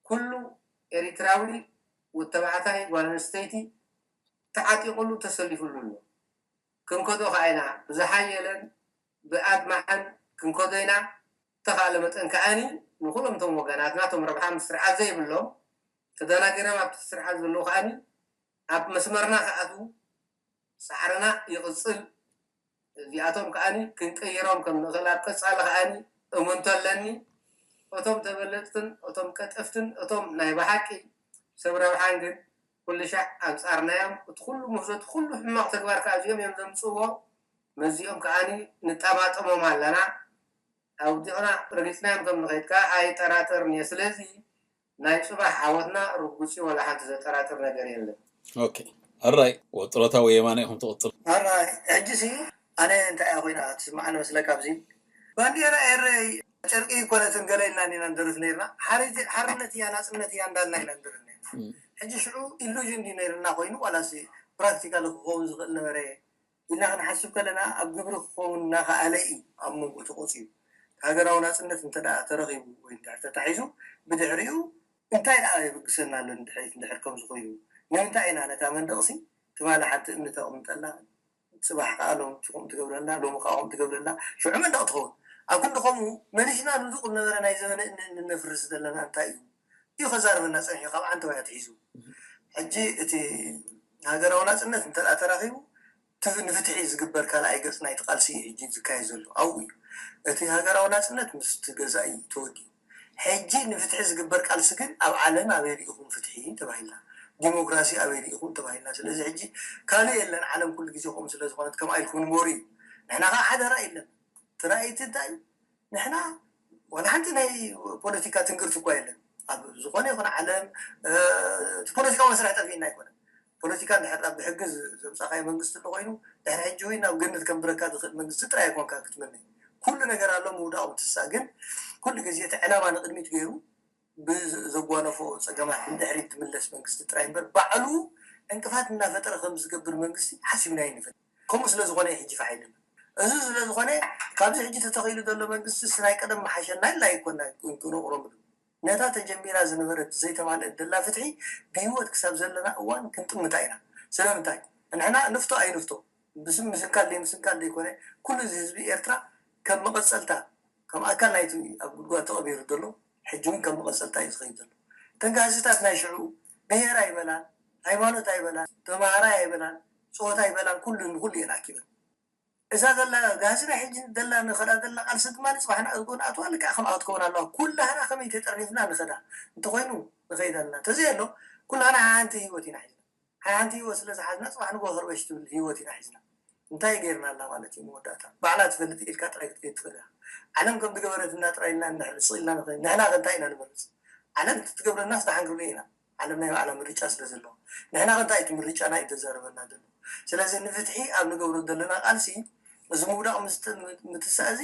ኩሉ ኤሪትራዊ ወተባዕታይ ጓል ኣንስተይቲ ተዓጢቑሉ ተሰሊፉሉ ኣሎ። ክንከዶ ከዓ ኢና ብዝሓየለን ብኣድማዕን ክንከዶ ኢና። እተኻእለ መጠን ከዓኒ ንኩሎም እቶም ወገናትና እቶም ረብሓ ምስ ስርዓት ዘይብሎም ተደናጊሮም ኣብቲ ስርዓት ዘለዉ ከዓኒ ኣብ መስመርና ክኣትዉ ፃዕርና ይቕፅል። እዚኣቶም ከዓኒ ክንቅይሮም ከም ንኽእል ኣብ ቀፃሊ ከዓኒ እምንቶ ኣለኒ። እቶም ተበለፅትን እቶም ቀጠፍትን እቶም ናይ ብሓቂ ሰብ ረብሓን ግን ኩሉ ሻዕ ኣንፃርናዮም። እቲ ኩሉ ምህዞ እቲ ኩሉ ሕማቕ ተግባር ከዓ እዚኦም እዮም ዘምፅእዎ። ነዚኦም ከዓኒ ንጠማጠሞም ኣለና። ኣውዲቕና ረጊፅናዮም ከም ንኸይድ ከዓ ኣይጠራጠርን እየ። ስለዚ ናይ ፅባሕ ዓወትና ርጉፅ እዩ፣ ዋላ ሓንቲ ዘጠራጥር ነገር የለን። ኦኬ፣ ኣራይ፣ ወጥሮታ ወይ የማነ ኢኹም ትቕፅሉ። ኣራይ፣ ሕጂ ሲ ኣነ እንታይ እያ ኮይና ትስምዓኒ መስለካ? ኣብዚ ባንዴራ ኤረይ ጨርቂ ይኮነትን ገለ ኢልና ኢና ንደርፍ ነርና። ሓርነት እያ ናፅነት እያ እንዳልና ኢና ንደርፍ ነርና። ሕጂ ሽዑ ኢሉዥን ድዩ ነርና ኮይኑ ዋላሲ ፕራክቲካሊ ክኸውን ዝኽእል ነበረ ኢልና ክንሓስብ ከለና ኣብ ግብሪ ክኸውን እናኸኣለ እዩ ኣብ መንጎ ተቆፂሩ። ሃገራዊ ናፅነት እንተ ደኣ ተረኺቡ ወይ እንድሕር ተታሒዙ ብድሕሪኡ እንታይ ደኣ የብግሰና ኣሎ ንድሕሪት እንድሕር ከምዚ ኮይኑ? ንምንታይ ኢና ነታ መንደቕሲ ትማሊ ሓንቲ እምኒ ተቕምጠላ? ፅባሕ ከዓ ሎም ከምኡ ትገብረላ ሎም ከዓ ከምኡ ትገብረላ ሽዑ መንደቕ ትኸውን ኣብ ክንዲ ከምኡ መሊስና ንዚ ቁም ነበረ ናይ ዘበነ እምኒ እንነፍርስ ዘለና እንታይ እዩ እዩ ከዛርበና ፀኒሑ ካብ ዓንተባይ ኣትሒዙ ሕጂ እቲ ሃገራዊ ናፅነት እንተ ተራኺቡ ንፍትሒ ዝግበር ካልኣይ ገፅ ናይቲ ቃልሲ እዩ ሕጂ ዝካየድ ዘሎ ኣብኡ እዩ እቲ ሃገራዊ ናፅነት ምስ ገዛኢ ተወዲኡ ሕጂ ንፍትሒ ዝግበር ቃልሲ ግን ኣብ ዓለም ኣበይ ርኢኹም ፍትሒ ተባሂልና ዲሞክራሲ ኣበይ ርኢኹም ተባሂልና ስለዚ ሕጂ ካልእ የለን ዓለም ኩሉ ግዜ ከምኡ ስለዝኾነት ከምኣ ኢልኩም ንበሩ እዩ ንሕና ከዓ ሓደራ የለን እቲ ራእይቲ እንታይ እዩ ንሕና ዋላ ሓንቲ ናይ ፖለቲካ ትንግርቲ እኳ የለን ኣብ ዝኾነ ይኹን ዓለም እቲ ፖለቲካዊ መስርሕ ጠፊእና ኣይኮነን ፖለቲካ እንድሕር ብሕጊ ዘምፃኻዮ መንግስቲ እንተኮይኑ ድሕሪ ሕጂ ወይ ናብ ገነት ከምብረካ ዝኽእል መንግስቲ ጥራይ ኣይኮንካ ክትመነ ኩሉ ነገር ኣሎ ምውዳቕ ምትሳእ፣ ግን ኩሉ ግዜ እቲ ዕላማ ንቕድሚት ገይሩ ብዘጓነፎ ፀገማት ንድሕሪት ዝምለስ መንግስቲ ጥራይ እምበር ባዕሉ ዕንቅፋት እናፈጠረ ከም ዝገብር መንግስቲ ሓሲብና ኣይንፈልጥ። ከምኡ ስለ ዝኾነ እዩ ሕጂ ፋሕ ኢልና። እዚ ስለ ዝኾነ ካብዚ ሕጂ ተተኺሉ ዘሎ መንግስቲ ናይ ቀደም መሓሸና ኢልና ኣይኮና ክንቅረቕረብሉ። ነታ ተጀሚራ ዝነበረት ዘይተማልአት ዘላ ፍትሒ ብህይወት ክሳብ ዘለና እዋን ክንጥምታ ኢና። ስለምንታይ? ንሕና ንፍቶ ኣይንፍቶ፣ ብስም ምስንካል ዘይምስንካል ዘይኮነ፣ ኩሉ እዚ ህዝቢ ኤርትራ ከም መቐጸልታ፣ ከም ኣካል ናይቲ ኣብ ጉድጓድ ተቐቢሩ ዘሎ፣ ሕጂ እውን ከም መቐጸልታ እዩ ዝኸይድ ዘሎ። ተንካሲታት ናይ ሽዑ ብሄር ኣይበላን፣ ሃይማኖት ኣይበላን፣ ተማሃራይ ኣይበላን፣ ጾታ ኣይበላን፣ ኩሉ ንኩሉ እየን ኣኪበን። እዛ ዘላ ጋህሲ ናይ ሕጂ ዘላ ንኸዳ ዘላ ቃልሲ ድማ ንፅባሕና እጎን ኣትዋ ልክዕ ከምኣ ትከውን ኣለዋ። ኩላህና ከመይ ተጠርኒፍና ንኸዳ እንተኾይኑ ንኸይድ ኣለና። ተዘይ ኣሎ ኩላህና ሓንቲ ህይወት ኢና ሒዝና። ሓንቲ ህይወት ስለ ዝሓዝና ፅባሕ ንጎ ከርበሽ ትብል ህይወት ኢና ሒዝና። እንታይ ገይርና ኣላ ማለት እዩ? መወዳእታ ባዕላ ትፈልጥ ኢልካ ጥራይ ክትከይድ ትኽእል ኢኻ። ዓለም ከም ዝገበረትና ጥራይ ኢልና እንድሕር ስቕ ኢልና ንኸይድ ንሕና ከ እንታይ ኢና ንመርፅ? ዓለም ትገብረናስ ደሓን ክንርኢ ኢና። ዓለም ናይ ባዕላ ምርጫ ስለ ዘለዋ ንሕና ከ እንታይ እቲ ምርጫና እዩ ተዛረበና ዘሎ? ስለዚ ንፍትሒ ኣብ ንገብሮ ዘለና ቃልሲ እዚ ምውዳቕ ምስ ምትሳእ እዚ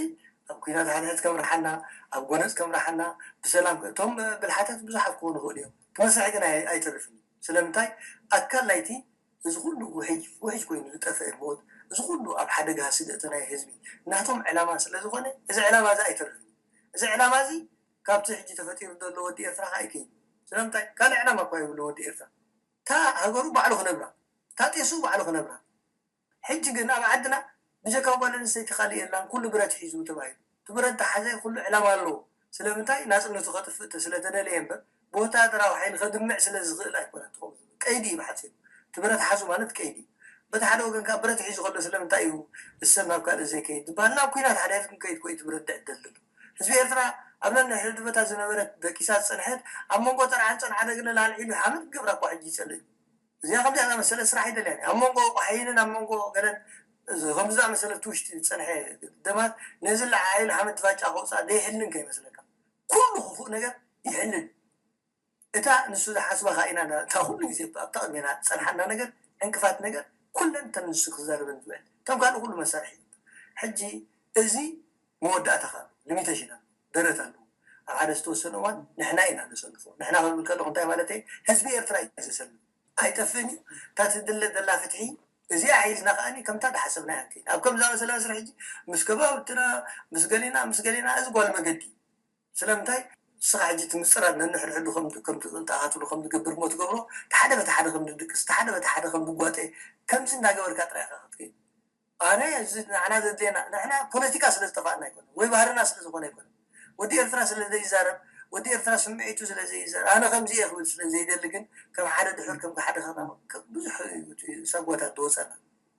ኣብ ኩናት ሓድሕድ ከምርሓና፣ ኣብ ጎነፅ ከምርሓና፣ ብሰላም እቶም ብልሓታት ብዙሓት ክኾኑ ይኽእሉ እዮም። ክመስርሕ ግን ኣይ- ኣይተርፍን እዩ። ስለምንታይ ኣካል ናይቲ እዚ ኩሉ ውሕጅ ውሕጅ ኮይኑ ዝጠፍአ ሞት፣ እዚ ኩሉ ኣብ ሓደጋ ስደተናይ ህዝቢ ናቶም ዕላማ ስለ ዝኾነ እዚ ዕላማ እዚ ኣይተርፍን እዩ። እዚ ዕላማ እዚ ካብቲ ሕጂ ተፈጢሩ ዘሎ ወዲ ኤርትራ ከኣ ኣይከይድ። ስለምንታይ ካልእ ዕላማ እኳ የብሉ ወዲ ኤርትራ። እታ ሃገሩ ባዕሉ ክነብራ፣ እታ ጤሱ ባዕሉ ክነብራ። ሕጂ ግን ኣብ ዓድና ብጀካ ጓል ኣንስተይቲ ካልእ የላን፣ ኩሉ ብረት ሒዙ ተባሂሉ። እቲ ብረት ተሓዘ ኩሉ ዕላማ ኣለዎ። ስለምንታይ ናጽነቱ ከጥፍእ ተ- ስለተደለየ እምበር ብወታደራዊ ሓይሊ ከድምዕ ስለ ዝኽእል ኣይኮነን። ትኸውን ቀይዲ እዩ ብሓጺሩ። እቲ ብረት ሓዙ ማለት ቀይዲ እዩ። በቲ ሓደ ወገን ከዓ ብረት ሒዙ ከሎ ስለምንታይ እዩ እሰብ ናብ ካልእ ዘይከይድ ዝበሃል? ናብ ኩናት ሓድሕድ ክንከይድ ኮ እዩ እቲ ብረት ድዕደል ዘሎ። ህዝቢ ኤርትራ ኣብ ነንሕድሕድ ቦታ ዝነበረት ደቂሳ ዝጸንሐት ኣብ መንጎ ጠርዓን ጸንዓደ ገለ ኣልዒሉ ሓመድ ክገብራ እኳ ሕጂ ይጸልእ እዩ። እዚኣ ከምዚኣ ዝኣመሰለ ስራሕ ኣይደልያን እያ። ኣብ መንጎ ቆሓይንን ኣብ መንጎ ገለን እዚ ከምዚ ዝኣመሰለ እቲ ውሽጢ ዝጸንሐ ደማት ነዚ ለዓዒሉ ሓመድ ፋጫ ከውፅኣ ዘይሕልን ከይመስለካ። ኩሉ ክፉእ ነገር ይሕልን። እታ ንሱ ዝሓስባ ከኣ ኢና እታ ኩሉ ግዜ ኣብታ ቅድሜና ዝጸንሓና ነገር ዕንቅፋት ነገር ኩለን እተን ንሱ ክዛረበን ዝውዕል እቶም ካልእ ኩሉ መሳርሒ እዩ። ሕጂ እዚ መወዳእታ ከኣ ኣሎ፣ ሊሚቴሽን ኣሎ፣ ደረት ኣለዎ። ኣብ ሓደ ዝተወሰነ እዋን ንሕና ኢና ነሰልፎ። ንሕና ክብል ከለኹ እንታይ ማለተይ? ህዝቢ ኤርትራ እዩ ዘሰልፍ። ኣይጠፍእን እዩ። እታ ትድለ ዘላ ፍትሒ እዚኣ ሒዝና ከኣ ከምታ ዝሓሰብናያ ንከይድ። ኣብ ከም ዝኣመሰለ መስርሕ ሕጂ ምስ ከባብትና፣ ምስ ገሌና፣ ምስ ገሌና፣ እዚ ጓል መገዲ እዩ። ስለምንታይ? ንስኻ ሕጂ እቲ ምጽራር ነንሕድሕዱ ከም ከም ትኣኻትሉ ከም ዝገብር እሞ ትገብሮ፣ እቲ ሓደ በቲ ሓደ ከም ዝድቅስ፣ እቲ ሓደ በቲ ሓደ ከም ዝጓጠ፣ ከምዚ እናገበርካ ጥራይ ኢኻ ክትከይድ። ኣነ እዚ ንሕና ዘድልየና ንሕና ፖለቲካ ስለ ዝጠፋእና ኣይኮነ ወይ ባህርና ስለ ዝኾነ ኣይኮነ። ወዲ ኤርትራ ስለ ዘይዛረብ፣ ወዲ ኤርትራ ስምዒቱ ስለ ዘይዛረብ፣ ኣነ ከምዚ እየ ክብል ስለ ዘይደሊ ግን ከም ሓደ ድሑር ከም ሓደ ከ ብዙሕ ሳጓታት ዝወፀና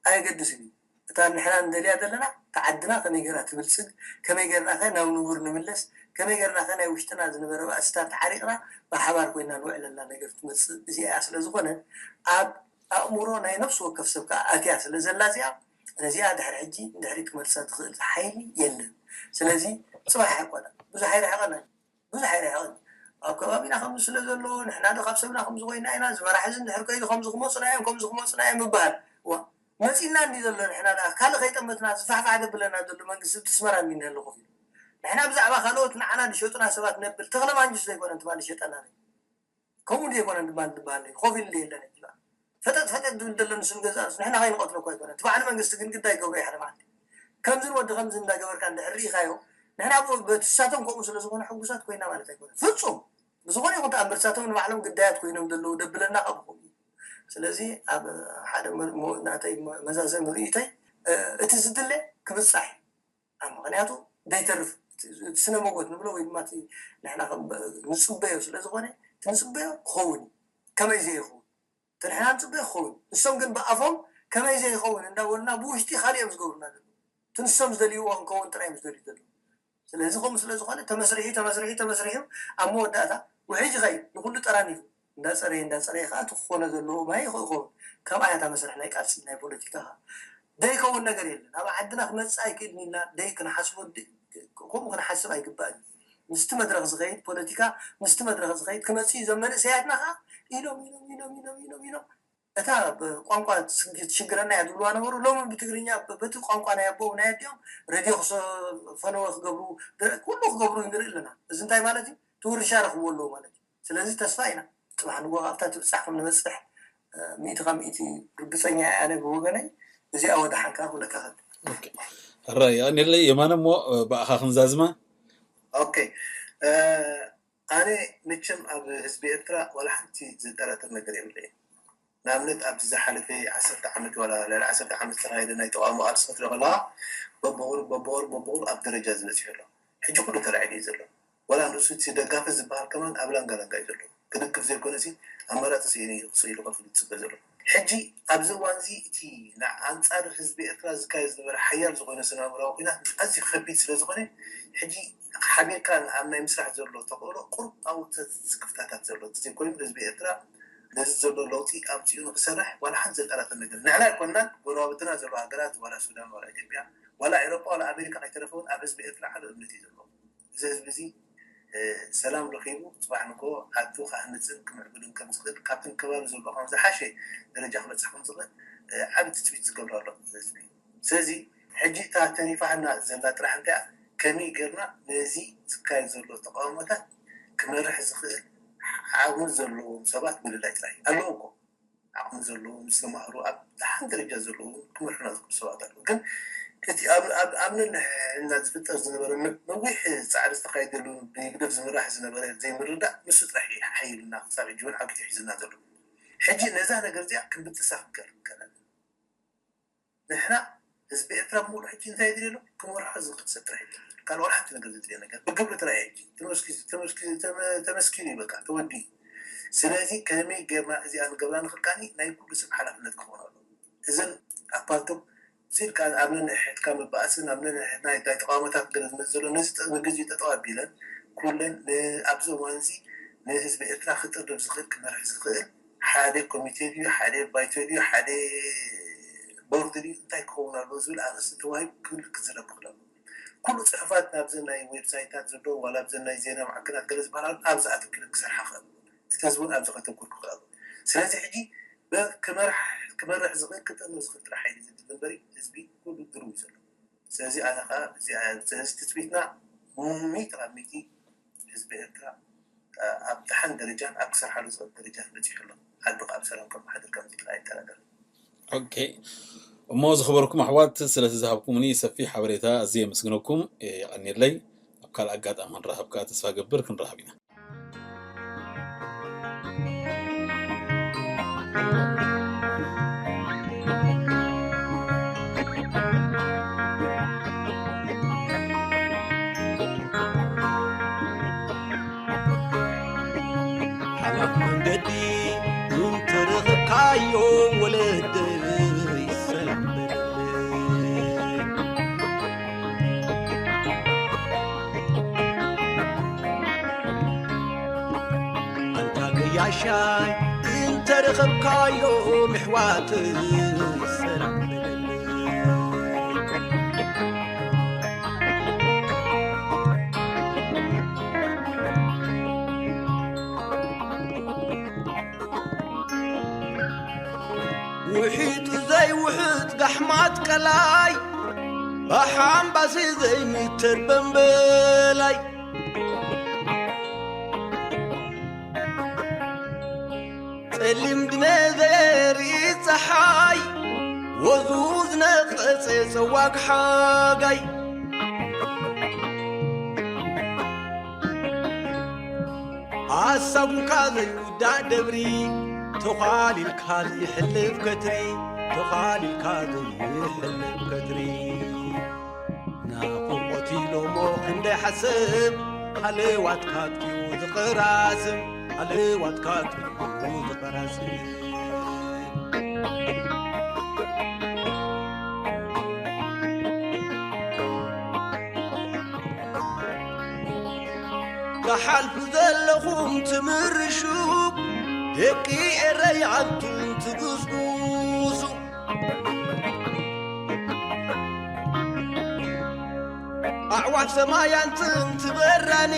ኣየገድስን እዩ። እታ ንሕና ንደልያ ዘለና እታ ዓድና ከመይ ገይራ ትብልፅግ፣ ከመይ ገይርና ከ ናብ ንቡር ንምለስ፣ ከመይ ገይርና ከ ናይ ውሽጥና ዝነበረ ባእስታት ዓሪቕና ብሓባር ኮይና ንውዕለላ ነገር ትመፅእ እዚኣ እያ። ስለ ዝኾነ ኣብ ኣእምሮ ናይ ነፍሲ ወከፍ ሰብ ከዓ ኣትያ ስለ ዘላ እዚኣ ነዚኣ ድሕሪ ሕጂ ንድሕሪት ክመልሳ ዝኽእል ሓይሊ የለን። ስለዚ ፅባሕ ኣይኮነን ብዙሕ ኣይርሕቐና ብዙሕ ኣይርሕቕን። ኣብ ከባቢና ከምዚ ስለ ዘሎ ንሕና ዶ ካብ ሰብና ከምዚ ኮይና ኢና እዚ መራሒ እዚ እንድሕር ከይዱ ከምዚ ክመፁና እዮም ከምዚ ክመፁና እዮም ምበሃል። ዋ መፂና እንዲ ዘሎ ንሕና ዳ ካልእ ከይጠመትና ዝፋሕፋሕ ደብለና ዘሎ መንግስቲ እቲ ኣስመራ እንዲ ንህሉ ኮፍ ኢሉ ንሕና ብዛዕባ ካልኦት ንዓና ዝሸጡና ሰባት ነብል ተኽለ ማንጁስ ዘይኮነ ትማሊ ሸጠና ነይ ከምኡ እንዲ ኣይኮነ ድማ ዝበሃል ነይ ኮፍ ኢሉ እንዲ የለን እንዲ በቃ ፈጠጥ ፈጠጥ ዝብል ዘሎ ንሱ ንገዛእ ንሱ ንሕና ከይንቐትሎ እኳ ኣይኮነ እቲ በዓል መንግስቲ ግን ግዳይ ገብሮ ይሓደ ማለት ከምዚ ንወዲ ከምዚ እንዳገበርካ እንድሕር ርኢኻዮ ንሕና ብኡ በቲ ንሳቶም ከምኡ ስለ ዝኾነ ሕጉሳት ኮይና ማለት ኣይኮነ ፍጹም ብዝኾነ ይኹን ተኣምር ንሳቶም ንባዕሎም ግዳያት ኮይኖም ዘለዉ ደብለና ካብ ዝኾኑ ስለዚ ኣብ ሓደ መ- መ- ናተይ መ- መዛዘሚ ርእይቶይ እ፣ እቲ ዝድለ ክብጻሕ እዩ ኣብ ምኽንያቱ ዘይተርፍ እቲ ስነ መጎት ንብሎ ወይ ድማ እቲ ንሕና ከም ብ- ንጽበዮ ስለ ዝኾነ እቲ ንጽበዮ ክኸውን እዩ ከመይ ዘይኸውን እቲ ንሕና ንጽበዮ ክኸውን እዩ ንሶም ግን ብኣፎም ከመይ ዘይኸውን እንዳበሉና ብውሽጢ ካልእ እዮም ዝገብሩና ዘለዉ እቲ ንሶም ዝደልይዎ ክንከውን ጥራይ እዮም ዝደልዩ ዘለዉ ስለዚ ከምኡ ስለ ዝኾነ ተመስሪሑ ተመስሪሑ ተመስሪሑ ኣብ መወዳእታ ውሕጅ ይኸይድ ንኹሉ ጠራኒፉ እንዳፀረየ እንዳፀረየ ከዓ እቲ ክኾኖ ዘለዎ ማይ ይኸ- ይኸውን ከምኣ እያ እታ መስርሕ ናይ ቃልሲ ናይ ፖለቲካ ከዓ ዘይከውን ነገር የለን ኣብ ዓድና ክመፅእ ኣይክእልን ኢልና ደይ ክንሓስቦ ድ- ከምኡ ክንሓስብ ኣይግባእን እዩ ምስቲ መድረክ ዝኸይድ ፖለቲካ ምስቲ መድረክ ዝኸይድ ክመፅእ እዩ እዞም መንእሰያትና ከዓ ኢሎም ኢሎም ኢሎም ኢሎም ኢሎም ኢሎም እታ ቋንቋ ትሽግረና እያ ዝብልዋ ነበሩ። ሎም ብትግርኛ በቲ ቋንቋ ናይ ኣቦ ናይ ኣዲኦም ሬድዮ ፈነወ ክገብሩ፣ ኩሉ ክገብሩ ንርኢ ኣለና። እዚ እንታይ ማለት እዩ? ትውርሻ ረኽብዎ ኣለዎ ማለት እዩ። ስለዚ ተስፋ ኢና፣ ፅባሕ ንጎ ኣብታ ትብፃሕ ከም ንበፅሕ ሚእቲ ካብ ሚእቲ ርግፀኛ እየ ኣነ ብወገነይ። እዚኣ ወደ ሓንካ ክብለካ። ራይ ኣኔለ የማነ እሞ ብኣኻ ክንዛዝማ። ኦኬ፣ ኣነ መቸም ኣብ ህዝቢ ኤርትራ ዋላ ሓንቲ ዘጠራጥር ነገር የብለይ። ንኣብነት ኣብዚ ዝሓለፈ ዓሰርተ ዓመት ዋላ ልዕሊ ዓሰርተ ዓመት ዝተኻየደ ናይ ተቃውሞ ቃልሲ ክትርኢ ከለካ በብቁሩብ በብቁሩብ በብቁሩብ ኣብ ደረጃ ዝበፅሑ ኣሎ። ሕጂ ኩሉ ተላዒሉ እዩ ዘሎ። ዋላ ንሱ እቲ ደጋፊ ዝበሃል ከማን ኣብ ላንጋ ላንጋ እዩ ዘሎ። ክድግፍ ዘይኮነሲ ኣማራፂ ስኢኑ እዩ ክስኢሉ ከፊሉ ዝፅበ ዘሎ። ሕጂ ኣብዚ እዋን እዚ እቲ ኣንፃር ህዝቢ ኤርትራ ዝካየድ ዝነበረ ሓያል ዝኾነ ሰናምራዊ ኩናት ኣዝዩ ከቢድ ስለ ዝኾነ ሕጂ ሓቢርካ ኣብ ናይ ምስራሕ ዘሎ ተኽእሎ ቁሩብ ኣብኡ ተስክፍታታት ዘሎ ዘይኮይኑ ህዝቢ ኤርትራ ነዚ ዘሎ ለውጢ ኣምፂኡ ንክሰርሕ ዋላ ሓንቲ ዘጠራጥር ነገር ንሕና ኣይኮንናን ጎረባብትና ዘሎ ሃገራት ዋላ ሱዳን ዋላ ኢትዮጵያ ዋላ ኤሮጳ ዋላ ኣሜሪካ ከይተረፈ እውን ኣብ ህዝቢ ኤርትራ ዓቢ እምነት እዩ ዘለዎ። እዚ ህዝቢ እዚ ሰላም ረኺቡ ፅባሕ ንግሆ ዓዱ ክሃንፅን ክምዕብልን ከምዝኽእል ካብቲ ከባቢ ዘሎ ከም ዝሓሸ ደረጃ ክበፅሕ ከምዝኽእል ዓቢ ትፅቢት ዝገብረሉ ህዝቢ እዩ። ስለዚ ሕጂ እታ ተሪፋና ዘላ ጥራሕ እንታይ እያ? ከመይ ጌርና ነዚ ዝካየድ ዘሎ ተቃውሞታት ክመርሕ ዝኽእል ዓቕሚ ዘለዎም ሰባት ምልላይ ጥራሕ እዩ። ኣለዉ እኮ ዓቕሚ ዘለዎም ዝተማህሩ ኣብ ደሓን ደረጃ ዘለዉ ክመርሑና ዝኽእሉ ሰባት ኣለዉ። ግን እቲ ኣብ ኣብ ኣብ ነንሕና ዝፍጠር ዝነበረ ነ- ነዊሕ ፃዕሪ ዝተኻየደሉ ብህግደፍ ዝምራሕ ዝነበረ ዘይምርዳእ ንሱ ጥራሕ እዩ ሓይልና ክሳብ ሕጂ እውን ዓጊቱ ሒዝና ዘሎ። ሕጂ ነዛ ነገር እዚኣ ክንብጥሳ ክንክእል ንክእል ኣለና። ንሕና ህዝቢ ኤርትራ ብምሉእ ሕጂ እንታይ ድልየሎ ክመርሖ ዝኽእል ሰብ ጥራሕ እዩ። ካልእ ዋላ ሓንቲ ነገር ዘድልየ ነገር ብግብሪ ጥራሕ እዩ። ሕጂ ተመስኪ- ተመስኪ- ተመ- ተመስኪኑ እዩ በቃ ተወዲኡ። ስለዚ ከመይ ጌርና እዚኣ ንገብራ ንኽእል ከዓኒ ናይ ኩሉ ሰብ ሓላፍነት ክኸውን ኣለዎ። እዘን ኣብ ፓልቶክ ስኢልካ ኣብ ነንሕድካ ምባእስን ኣብ ነንሕድና ናይ ተቃውሞታት ገለ ዝመጽእ ዘሎ ነዚ ንግዜኡ ጠጠው ኣቢለን ኩለን ኣብዚ እዋን እዚ ንህዝቢ ኤርትራ ክጥርንፍ ዝኽእል ክመርሕ ዝኽእል ሓደ ኮሚቴ ድዩ ሓደ ባይቶ ድዩ ሓደ ቦርድ ድዩ እንታይ ክኸውን ኣለዎ ዝብል ኣርእስቲ ተዋሂቡ ክብል ክዝረብ ክኽእል ኣለዎ። ኩሉ ጽሑፋት ናብዘን ናይ ዌብሳይታት ዘለዉ ዋላ ኣብዘን ናይ ዜና ማዕከናት ገለ ዝበሃላ ኣብዚ ኣተኪረን ክሰርሓ ክኽእል ኣለዎ። እቲ ህዝቢ እውን ኣብዚ ከተኩር ክኽእል ኣለዎ። ስለዚ ሕጂ ክመርሕ ዝኽእል ክጥርንፍ ዝኽእል ጥራሕ ሓይሊ ዘድሊ እምበሪ ህዝቢ ኩሉ ድርው እዩ ዘሎ። ስለዚ ኣነ ከዓ እዚ ትፅቢትና ሚእቲ ካብ ሚእቲ ህዝቢ ኤርትራ ኣብ ደሓን ደረጃን ኣብ ክሰርሓሉ ዝኽእል ደረጃን በፂሑ ኣሎ። ዓዱ ከዓ ብሰላም ከመሓድር ከም ዝኽእል ኣይጠራጠርን። ኦኬ እሞ ዝኸበርኩም ኣሕዋት ስለቲ ዝሃብኩምኒ ሰፊሕ ሓበሬታ ኣዝየ የመስግነኩም። የቐንየለይ። ኣብ ካልእ ኣጋጣሚ ክንራኸብ ከዓ ተስፋ ገብር ክንራኸብ ኢና። ሓላፍ መንገዲ እንተረኸብካዮ ወለደይ ሰላም በለለይ። ኣንታ ገያሻይ እንተረኸብካዮ ምሕዋተይ ሰላም በለለይ። ውሒጡ ዘይውሕጥ ጋሕማት ቀላይ ባሓምባሲ ዘይምተር በምበላይ ጸሊም ድነ ዘየርኢ ጸሓይ ወዙ ዝነቐጸ ጸዋግ ሓጋይ ኣሳጉምካ ዘይውዳእ ደብሪ ተዃሊልካ ዘይሕልፍ ከትሪ ተዃሊልካ ዘይሕልፍ ከትሪ ናፍቖት ኢሎሞ ክንደይ ሓሰብ ሃለዋትካ ኣጥቂኡ ዝቐራስም ሃለዋትካ ኣጥቂኡ ዝቐራስም ክሓልፉ ዘለኹም ትምርሹ ደቂ ኤረይ ዓንቱን ትጉስጉሱ ኣዕዋፍ ሰማይ ኣንትን ትበራኒ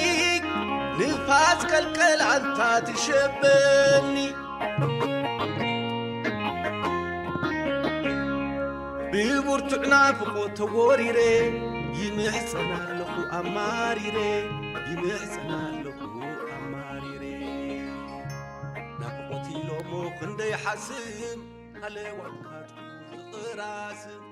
ንፋስ ቀልቀል ኣንታ ትሸበኒ ብብርቱዕ ናፍቖት ተወሪረ ይምሕጸን ኣለኹ ኣማሪረ ይምሕጸን ኣለኹ ኣማሪረ ናፍቖት ኢሎሞ ክንደይ ሓስብ ሃለዋትካ ጥዑም ዝቕራስብ